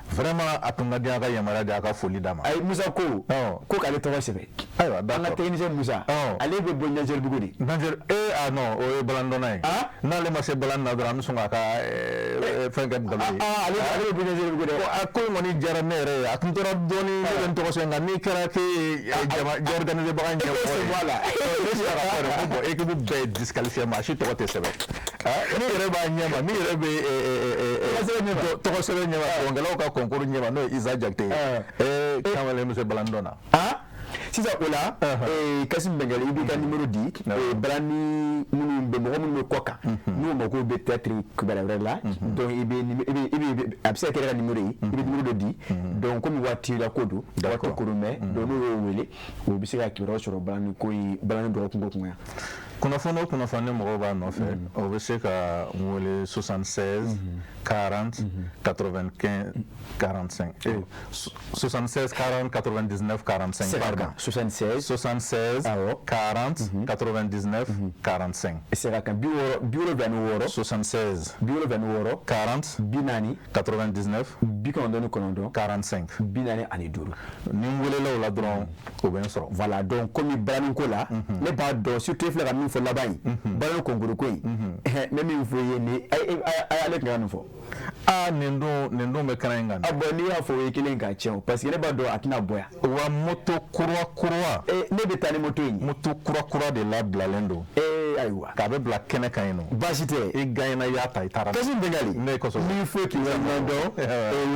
Vraiment, a tun ka di a ka yamaruya di a ka foli d'a ma. Ayi, Musa ko k'ale tɔgɔ sɛbɛn. Ayiwa, d'accord. An ka technicien Musa. Ale bɛ bɔ Ɲanzɛribugu de. Ɲanzɛri, ah non, o ye balandɔnna ye. N'ale ma se balan na dɔrɔn, an bɛ sɔn k'a ka fɛn kɛ nkalon ye. Ale bɛ bɔ Ɲanzɛribugu de. A ko in kɔni diyara ne yɛrɛ ye, a tun tora dɔɔni ne bɛ n tɔgɔ sɛbɛn, nka n'i kɛra k'e ye jama organiser baga ɲɛmɔgɔ ye. Ne sera ka fɔ de ko bon, équipe bɛɛ ye disqualifié, maa si tɔgɔ tɛ sɛbɛn. Ni yɛrɛ b'a ɲɛma, ni yɛrɛ bɛ tɔgɔ sɛbɛn ɲɛma, dɔnkɛlaw ka concours ɲɛma, n'o ye Isa Jakite ye. Kamalen bɛ se balandɔn na. Sisan o la, Kassim Bengaly, i b'i ka numéro di. Balani minnu bɛ, mɔgɔ minnu bɛ kɔ kan, n'u mago bɛ théâtre kibaruya wɛrɛ la, donc i bɛ a bɛ se ka kɛ e ka numéro ye, i bɛ numéro dɔ di. Donc komi waati la ko don, waati ko don, mais donc n'u y'o wele, u bɛ se ka kibaruya sɔrɔ balani ko in, balani dɔgɔkun ko kun yan. Kunnafoni o kunnafoni mɔgɔw b'a nɔfɛ, o bɛ se ka n wele 76 40 95 45, 76 40 99 45, pardon. 76 76 40 99 45. Segin a kan, 76. 76 76 40 40 99 99 45 45. Ni n welela o la dɔrɔn, o bɛ n sɔrɔ. Voilà, donc komi balani ko la, ne b'a dɔn, surtout e filɛ ka min fɔ laban in, balani concours ko in, n bɛ min fɔ i ye ni ale tun ka nin fɔ. Aa, nin don bɛ kɛnɛ in kan. Ah bon, n'i y'a fɔ o ye kelen k'a tiɲɛ o, parce que ne b'a dɔn a tɛna bɔ yan. Wa moto kura kura. Ne bɛ taa ni moto in ye. Moto kura kura de labilalen don. Ayiwa. K'a bɛ bila kɛnɛ kan yen nɔ. Baasi tɛ. I gagné na, i y'a ta, i taara. Kassim Bengaly. Ne kosɛbɛ. N'i fo k'i waleɲuman dɔn,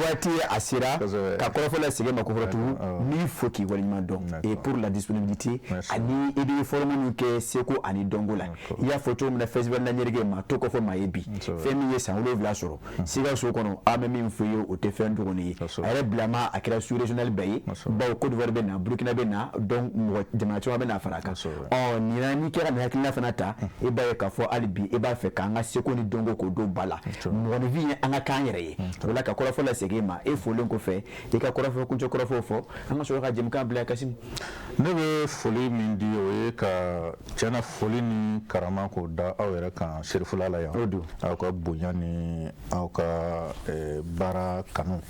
waati a sera ka kɔrɔfɔ lasegin ma kofɔrɔ tugun, n'i fo k'i waleɲuman dɔn et pour la disponibilité, ani i bɛ forme min kɛ seko ani dɔnko la. I y'a fɔ cogo min na, festival Naɲereke maa to kɔfɛ maa ye bi. Fɛn min ye san 7 sɔrɔ Sikaso kɔnɔ, an bɛ min fɔ i ye, o tɛ fɛn dɔgɔnin ye. A yɛrɛ bilama a kɛra sous régional bɛɛ ye, bawo Côte d'Ivoire bɛ na, Burkina bɛ na, donc mɔgɔ jamana caman bɛ na fara a kan. Ɔ nin na, n'i kɛra nin hakilina fana ta, e b'a ye k'a fɔ hali bi e b'a fɛ k'an ka seko ni dɔnko k'o don ba la. Mɔgɔninfin ye an ka k'an yɛrɛ ye. O la ka kɔrɔfɔ lasegin i ma, e folen kɔfɛ, i ka kɔrɔfɔ kuncɛ kɔrɔfɔw fɔ, an ka sɔrɔ ka jɛmukan bila. Kassim. Ne bɛ foli min di, o ye ka tiɲɛna foli ni karama k'o da aw yɛrɛ kan Serifula la yan. Aw ka bonya ni aw ka baara kanu,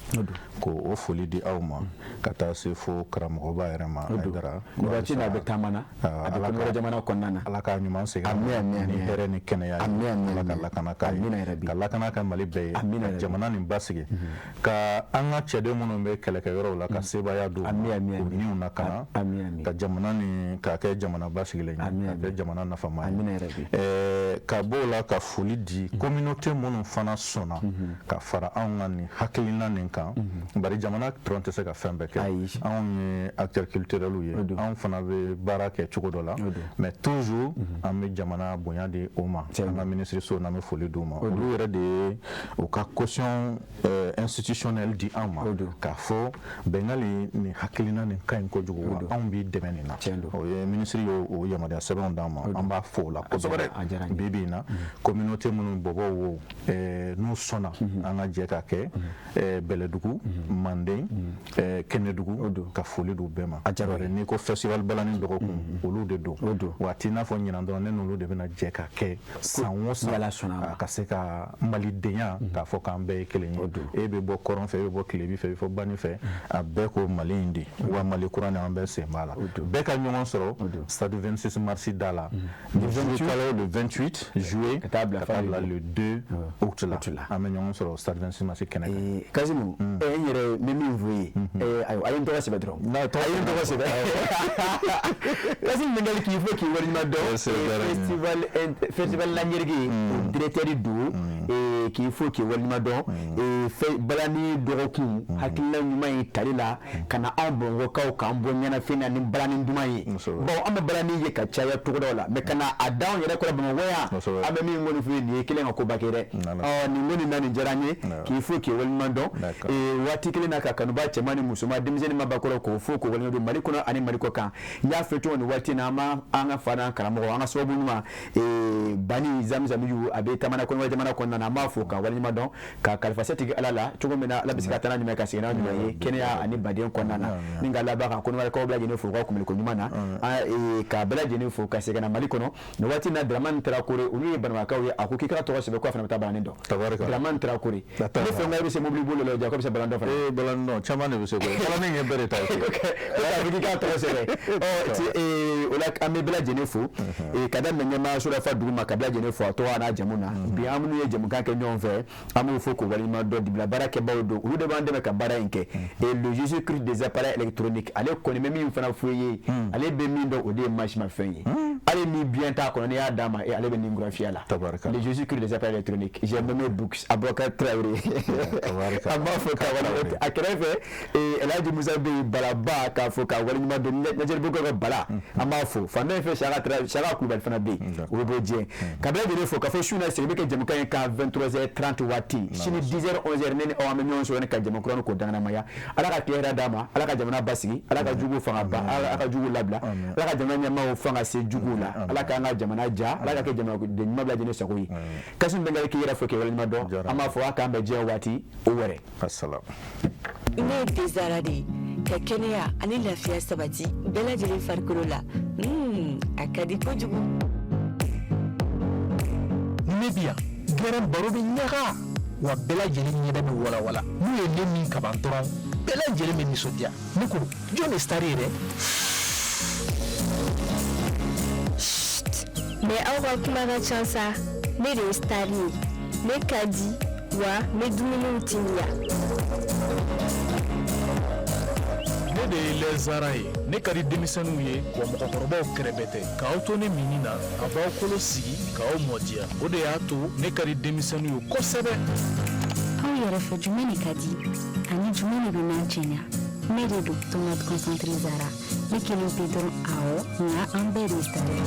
k'o foli di aw ma ka taa se fo karamɔgɔba yɛrɛ ma, Hayidara. Waati n'a bɛ taama na, a bɛ kɔnɔbara jamana kɔnɔna na. Ala k'a ɲuman segin ni hɛrɛ ni kɛnɛya ye. Ala ka lakana k'a ye, ka lakana ka Mali bɛɛ ye, ka jamana nin basigi, ka an ka cɛden minnu bɛ kɛlɛkɛyɔrɔw la, ka sebaaya d'u ma, k'u niw lakana, ka jamana nin k'a kɛ jamana basigilen ye, ka kɛ jamana nafama ye. Ka b'o la, ka foli di communauté minnu fana sɔnna ka fara anw ka nin hakilina nin kan, bari jamana dɔrɔn tɛ se ka fɛn bɛɛ kɛ. Anw ye acteurs culturels ye, anw fana bɛ baara kɛ cogo dɔ la, mais toujours an bɛ jamana bonya di o ma. An ka ministre so n'an bɛ foli d'u ma, olu yɛrɛ de ye u ka caution institutionnelle di an ma k'a fɔ Bengaly nin hakilina nin ka ɲi kojugu, wa anw b'i dɛmɛ nin na. O ye ministre ye o yamaruya sɛbɛnw d'an ma, an b'a fo o la kosɛbɛ dɛ. Bi bi in na, communauté minnu bɔbɔw wo, n'u sɔnna an ka jɛ ka kɛ Bɛlɛdugu, Manden, Kɛnɛdugu, ka foli d'u bɛɛ ma. N'i ko festival balani dɔgɔkun, olu de don. Wa a t'i n'a fɔ ɲinan dɔrɔn, ne n'olu de bɛna jɛ ka kɛ san o san, ka se ka malidenya k'a fɔ k'an bɛɛ ye kelen ye. E bɛ bɔ kɔrɔn fɛ, e bɛ bɔ tilebi fɛ, e bɛ bɔ bani fɛ, a bɛɛ ko Mali in de wa Mali kura nin, an bɛɛ sen b'a la. Bɛɛ ka ɲɔgɔn sɔrɔ stade 26 mars da la, le 28 juillet ka taa bila le 2 août la, an bɛ ɲɔgɔn sɔrɔ stade 26 mars kɛnɛ kan. Kasimu, n yɛrɛ n bɛ min fɔ i ye, ayiwa, a ye n tɔgɔ sɛbɛn dɔrɔn. A ye n tɔgɔ sɛbɛn. Kassim Bengaly, k'i fo k'i waleɲuman dɔn. Festival Naɲereke, o directeur don. K'i fo k'i waleɲuman dɔn fɛn balani dɔgɔkun hakilina ɲuman in tali la ka na anw Bamakɔkaw k'an bɔ ɲɛnafin na ni balani duman ye, bawo an bɛ balani ye ka caya togodaw la, mais ka na a da anw yɛrɛ kɔrɔ Bamakɔ yan, an bɛ min kɔni f'i ye nin ye kelen ka koba kɛ dɛ. Ɔ nin kɔni na nin diyara n ye k'i fo k'i waleɲuman dɔn. Waati kelen na ka kanuba cɛman ni musoman, denmisɛnnin mabakɔrɔ, k'o fo k'o waleɲuman dɔn Mali kɔnɔ ani Mali kɔ kan. N y'a fɔ cogo nin waati na, an b'an ka fa n'an karamɔgɔ, an ka sababu ɲuman Bani Zamzamiyu, a bɛ Tamana Kɔnɔwari jamana kɔnɔna na, an b'a fo ka waleɲuman dɔn ka kalifa setigi Ala la cogo min na Ala bɛ se ka taa n'a ɲuman ye ka segin n'a ɲuman ye kɛnɛya ani baden kɔnɔna na, ni ka laban ka Kɔnɔwarikaw bɛɛ lajɛlen fo u ka kunbɛnliko ɲuman na, ka bɛɛ lajɛlen fo ka segin ka na Mali kɔnɔ nin waati na. Dramane Tarakore, olu ye Banamakaw ye, a ko k'i ka tɔgɔ sɛbɛn ko a fana bɛ taa balani dɔn. Dramane Tarakore, ne fɛn ko bɛ se mobili boli la, ja ko bɛ se balani dɔn fana. Ee, balani dɔn caman de bɛ se koyi, balani ye bɛɛ de ta ye. A fɔ k'i k'a tɔgɔ sɛbɛn. Ɔ o la an bɛ bɛɛ lajɛlen fo ka daminɛ ɲɛmaayaso la fo dugu ma, ka bɛɛ lajɛlen fo a tɔgɔ n'a jamu na. Bi an minnu ye jɛmukan kɛ ɲɔgɔn fɛ, an b'u fo k'u waleɲuman dɔn. Dibila baarakɛbaw don, olu de b'an dɛmɛ ka baara in kɛ. Et le Jésus Christ des appareils électroniques, ale kɔni bɛ min fana fɔ i ye, ale bɛ min dɔn, o de ye mansimafɛn ye. Hali ni biɲɛ t'a kɔnɔ, n'i y'a d'a ma, ale bɛ nin kura fiyɛ la. Le Jésus Christ des appareils électroniques, j'ai nommé Books Aboubacar Traoré, an b'a fɔ ka wale a kɛrɛfɛ. El Hadji Musa bɛ yen, Balaba, k'a fɔ ka waleɲuman dɔn. Lajɛlibugu ka Bala, an b'a fo. Fan dɔ in fɛ, Saka Kulubali fana bɛ yen, o bɛ bɔ diɲɛ ka bɛɛ lajɛlen fo ka fɔ su in na segin bɛ kɛ jɛmukan in kan 23h30 waati. Sini 10h 11h, ne ni aw an bɛ ɲɔgɔn sɔrɔ ni ka jɛmu kura k'o danganamaya. Ala ka tile hɛrɛ d'a ma, Ala ka jamana basigi, Ala ka jugu fanga ban, Ala ka jugu labila, Ala ka jamana ɲɛmaaw fanga se juguw la, Ala k'an ka jamana ja, Ala ka kɛ jamana den ɲuman bɛɛ lajɛlen sago ye. Kassim Bengali, k'i yɛrɛ fo k'i waleɲuman dɔn. An b'a fɔ a k'an bɛn diɲɛ waati o wɛrɛ. Ne ye Tezara de ye ka kɛnɛya ani lafiya sabati bɛɛ lajɛlen farikolo la. A ka di kojugu. Ne bi yan gɛrɛn baro bɛ ɲaga wa, bɛɛ lajɛlen ɲɛda bɛ walawala. N'u ye ne min kaban dɔrɔn, bɛɛ lajɛlen bɛ nisɔndiya. Ne ko jɔn de star ye dɛ? Mais aw ka kuma ka ca sa. Ne de ye star ye, ne ka di wa n bɛ dumuniw timiya. Ne de ye lɛzara ye, ne ka di denmisɛnninw ye wa mɔgɔkɔrɔbaw kɛrɛbɛ tɛ. K'aw to ne minni na, a b'aw kolo sigi k'aw mɔdiya, o de y'a to ne ka di denmisɛnninw ye kosɛbɛ. Aw yɛrɛ fɛ, jumɛn de ka di ani jumɛn de bɛ n'an cɛɲa? Ne de don, tomate concentré Zara. Ne kelen pe dɔrɔn, awɔ, nka an bɛɛ de ye star ye.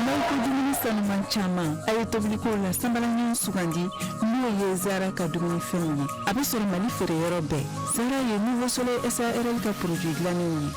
N'aw ko dumuni sanuman caman, a ye tobiliko la sanbalaɲɔgɔn sugandi, n'o ye Zara ka dumunifɛnw ye. A bɛ sɔrɔ Mali feereyɔrɔ bɛɛ. Zara ye Nouveau Soleil SARL ka produit dilannenw ye.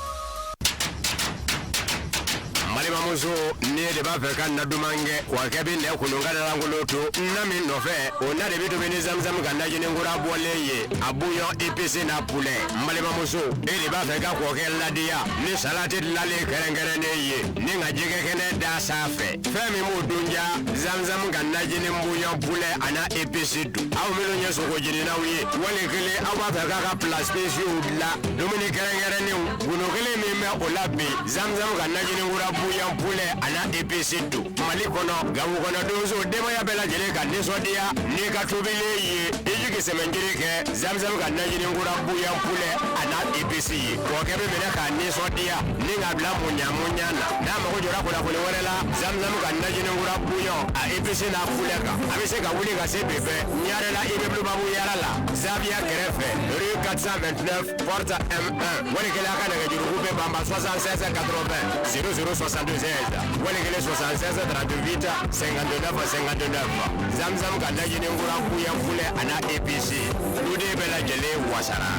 Balimamuso, ne de b'a fɛ ka na duman kɛ wa kɛ bɛ nɛ kolon ka lankolon to na min nɔfɛ, o na de bɛ tobi ni zamzam ka najini kura bɔlen ye, a bouillon épice n'a poulet. N balimamuso, e de b'a fɛ ka kɔkɛ ladiya ni salati dilanlen kɛrɛnkɛrɛnnen ye ni ka jɛgɛ kɛnɛ da sanfɛ, fɛn min b'o dun ja, zamzam ka najini bouillon poulet a n'a épice dun. Aw minnu ye sogo jeninaw ye, wali kelen aw b'a fɛ k'a ka plats spéciaux dilan, dumuni kɛrɛnkɛrɛnnenw, gundo kelen min bɛ o la bi, zamzam ka najini kura bouillon poulet a n'a épice dun. Mali kɔnɔ, Gawo kɔnɔ, donso, denbaya bɛɛ lajɛlen ka nisɔndiya n'i ka tobilen ye, i jigi sɛmɛnjiri kɛ zamzam ka najini kura bouillon poulet a n'a épice ye. Kɔkɛ bɛ minɛ k'a nisɔndiya ni k'a bila muɲa muɲa na. N'a mago jɔra kunnafoni wɛrɛ la zamzam ka najini kura bouillon a épice n'a poulet kan, a bɛ se ka wuli ka se bɛɛ Ɲarela, immeuble Babu Yara la, Zaviya kɛrɛfɛ, rue 429 porte M1. Wali kelen a ka nɛgɛjuruku bɛ banba 76 80 00 76, wali kelen 76 38 59 59. Zamzam ka najini kura bouillon poulet a n'a épice, duden bɛɛ lajɛlen wasara.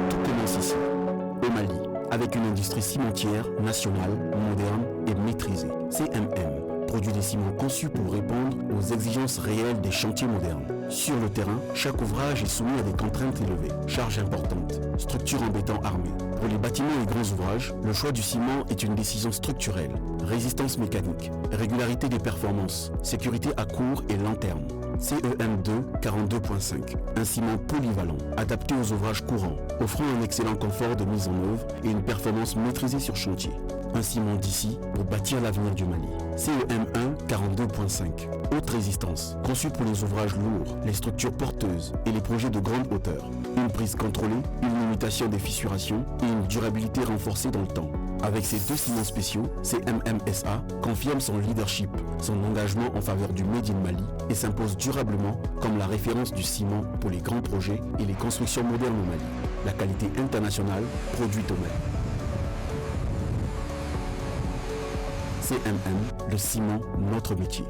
Tout commence ici, au Mali, avec une industrie cimentière nationale, moderne et maîtrisée. CMM produit des ciments conçus pour répondre aux exigences réelles des chantiers modernes. Sur le terrain, chaque ouvrage est soumis à des contraintes élevées, charges importantes, structures en béton armé. Pour les bâtiments et grands ouvrages, le choix du ciment est une décision structurelle. Résistance mécanique, régularité des performances, sécurité à court et long terme. CEM2 42.5, un ciment polyvalent, adapté aux ouvrages courants, offrant un excellent confort de mise en œuvre et une performance maîtrisée sur chantier. Un ciment d'ici pour bâtir l'avenir du Mali. CEM1 42.5, haute résistance, conçu pour les ouvrages lourds, les structures porteuses et les projets de grande hauteur. Une prise contrôlée, une limitation des fissurations et une durabilité renforcée dans le temps. Avec ces deux ciments spéciaux, CMMSA confirme son leadership, son engagement en faveur du Made in Mali et s'impose durablement comme la référence du ciment pour les grands projets et les constructions modernes au Mali. La qualité internationale produite au Mali. CMM, le ciment, notre métier.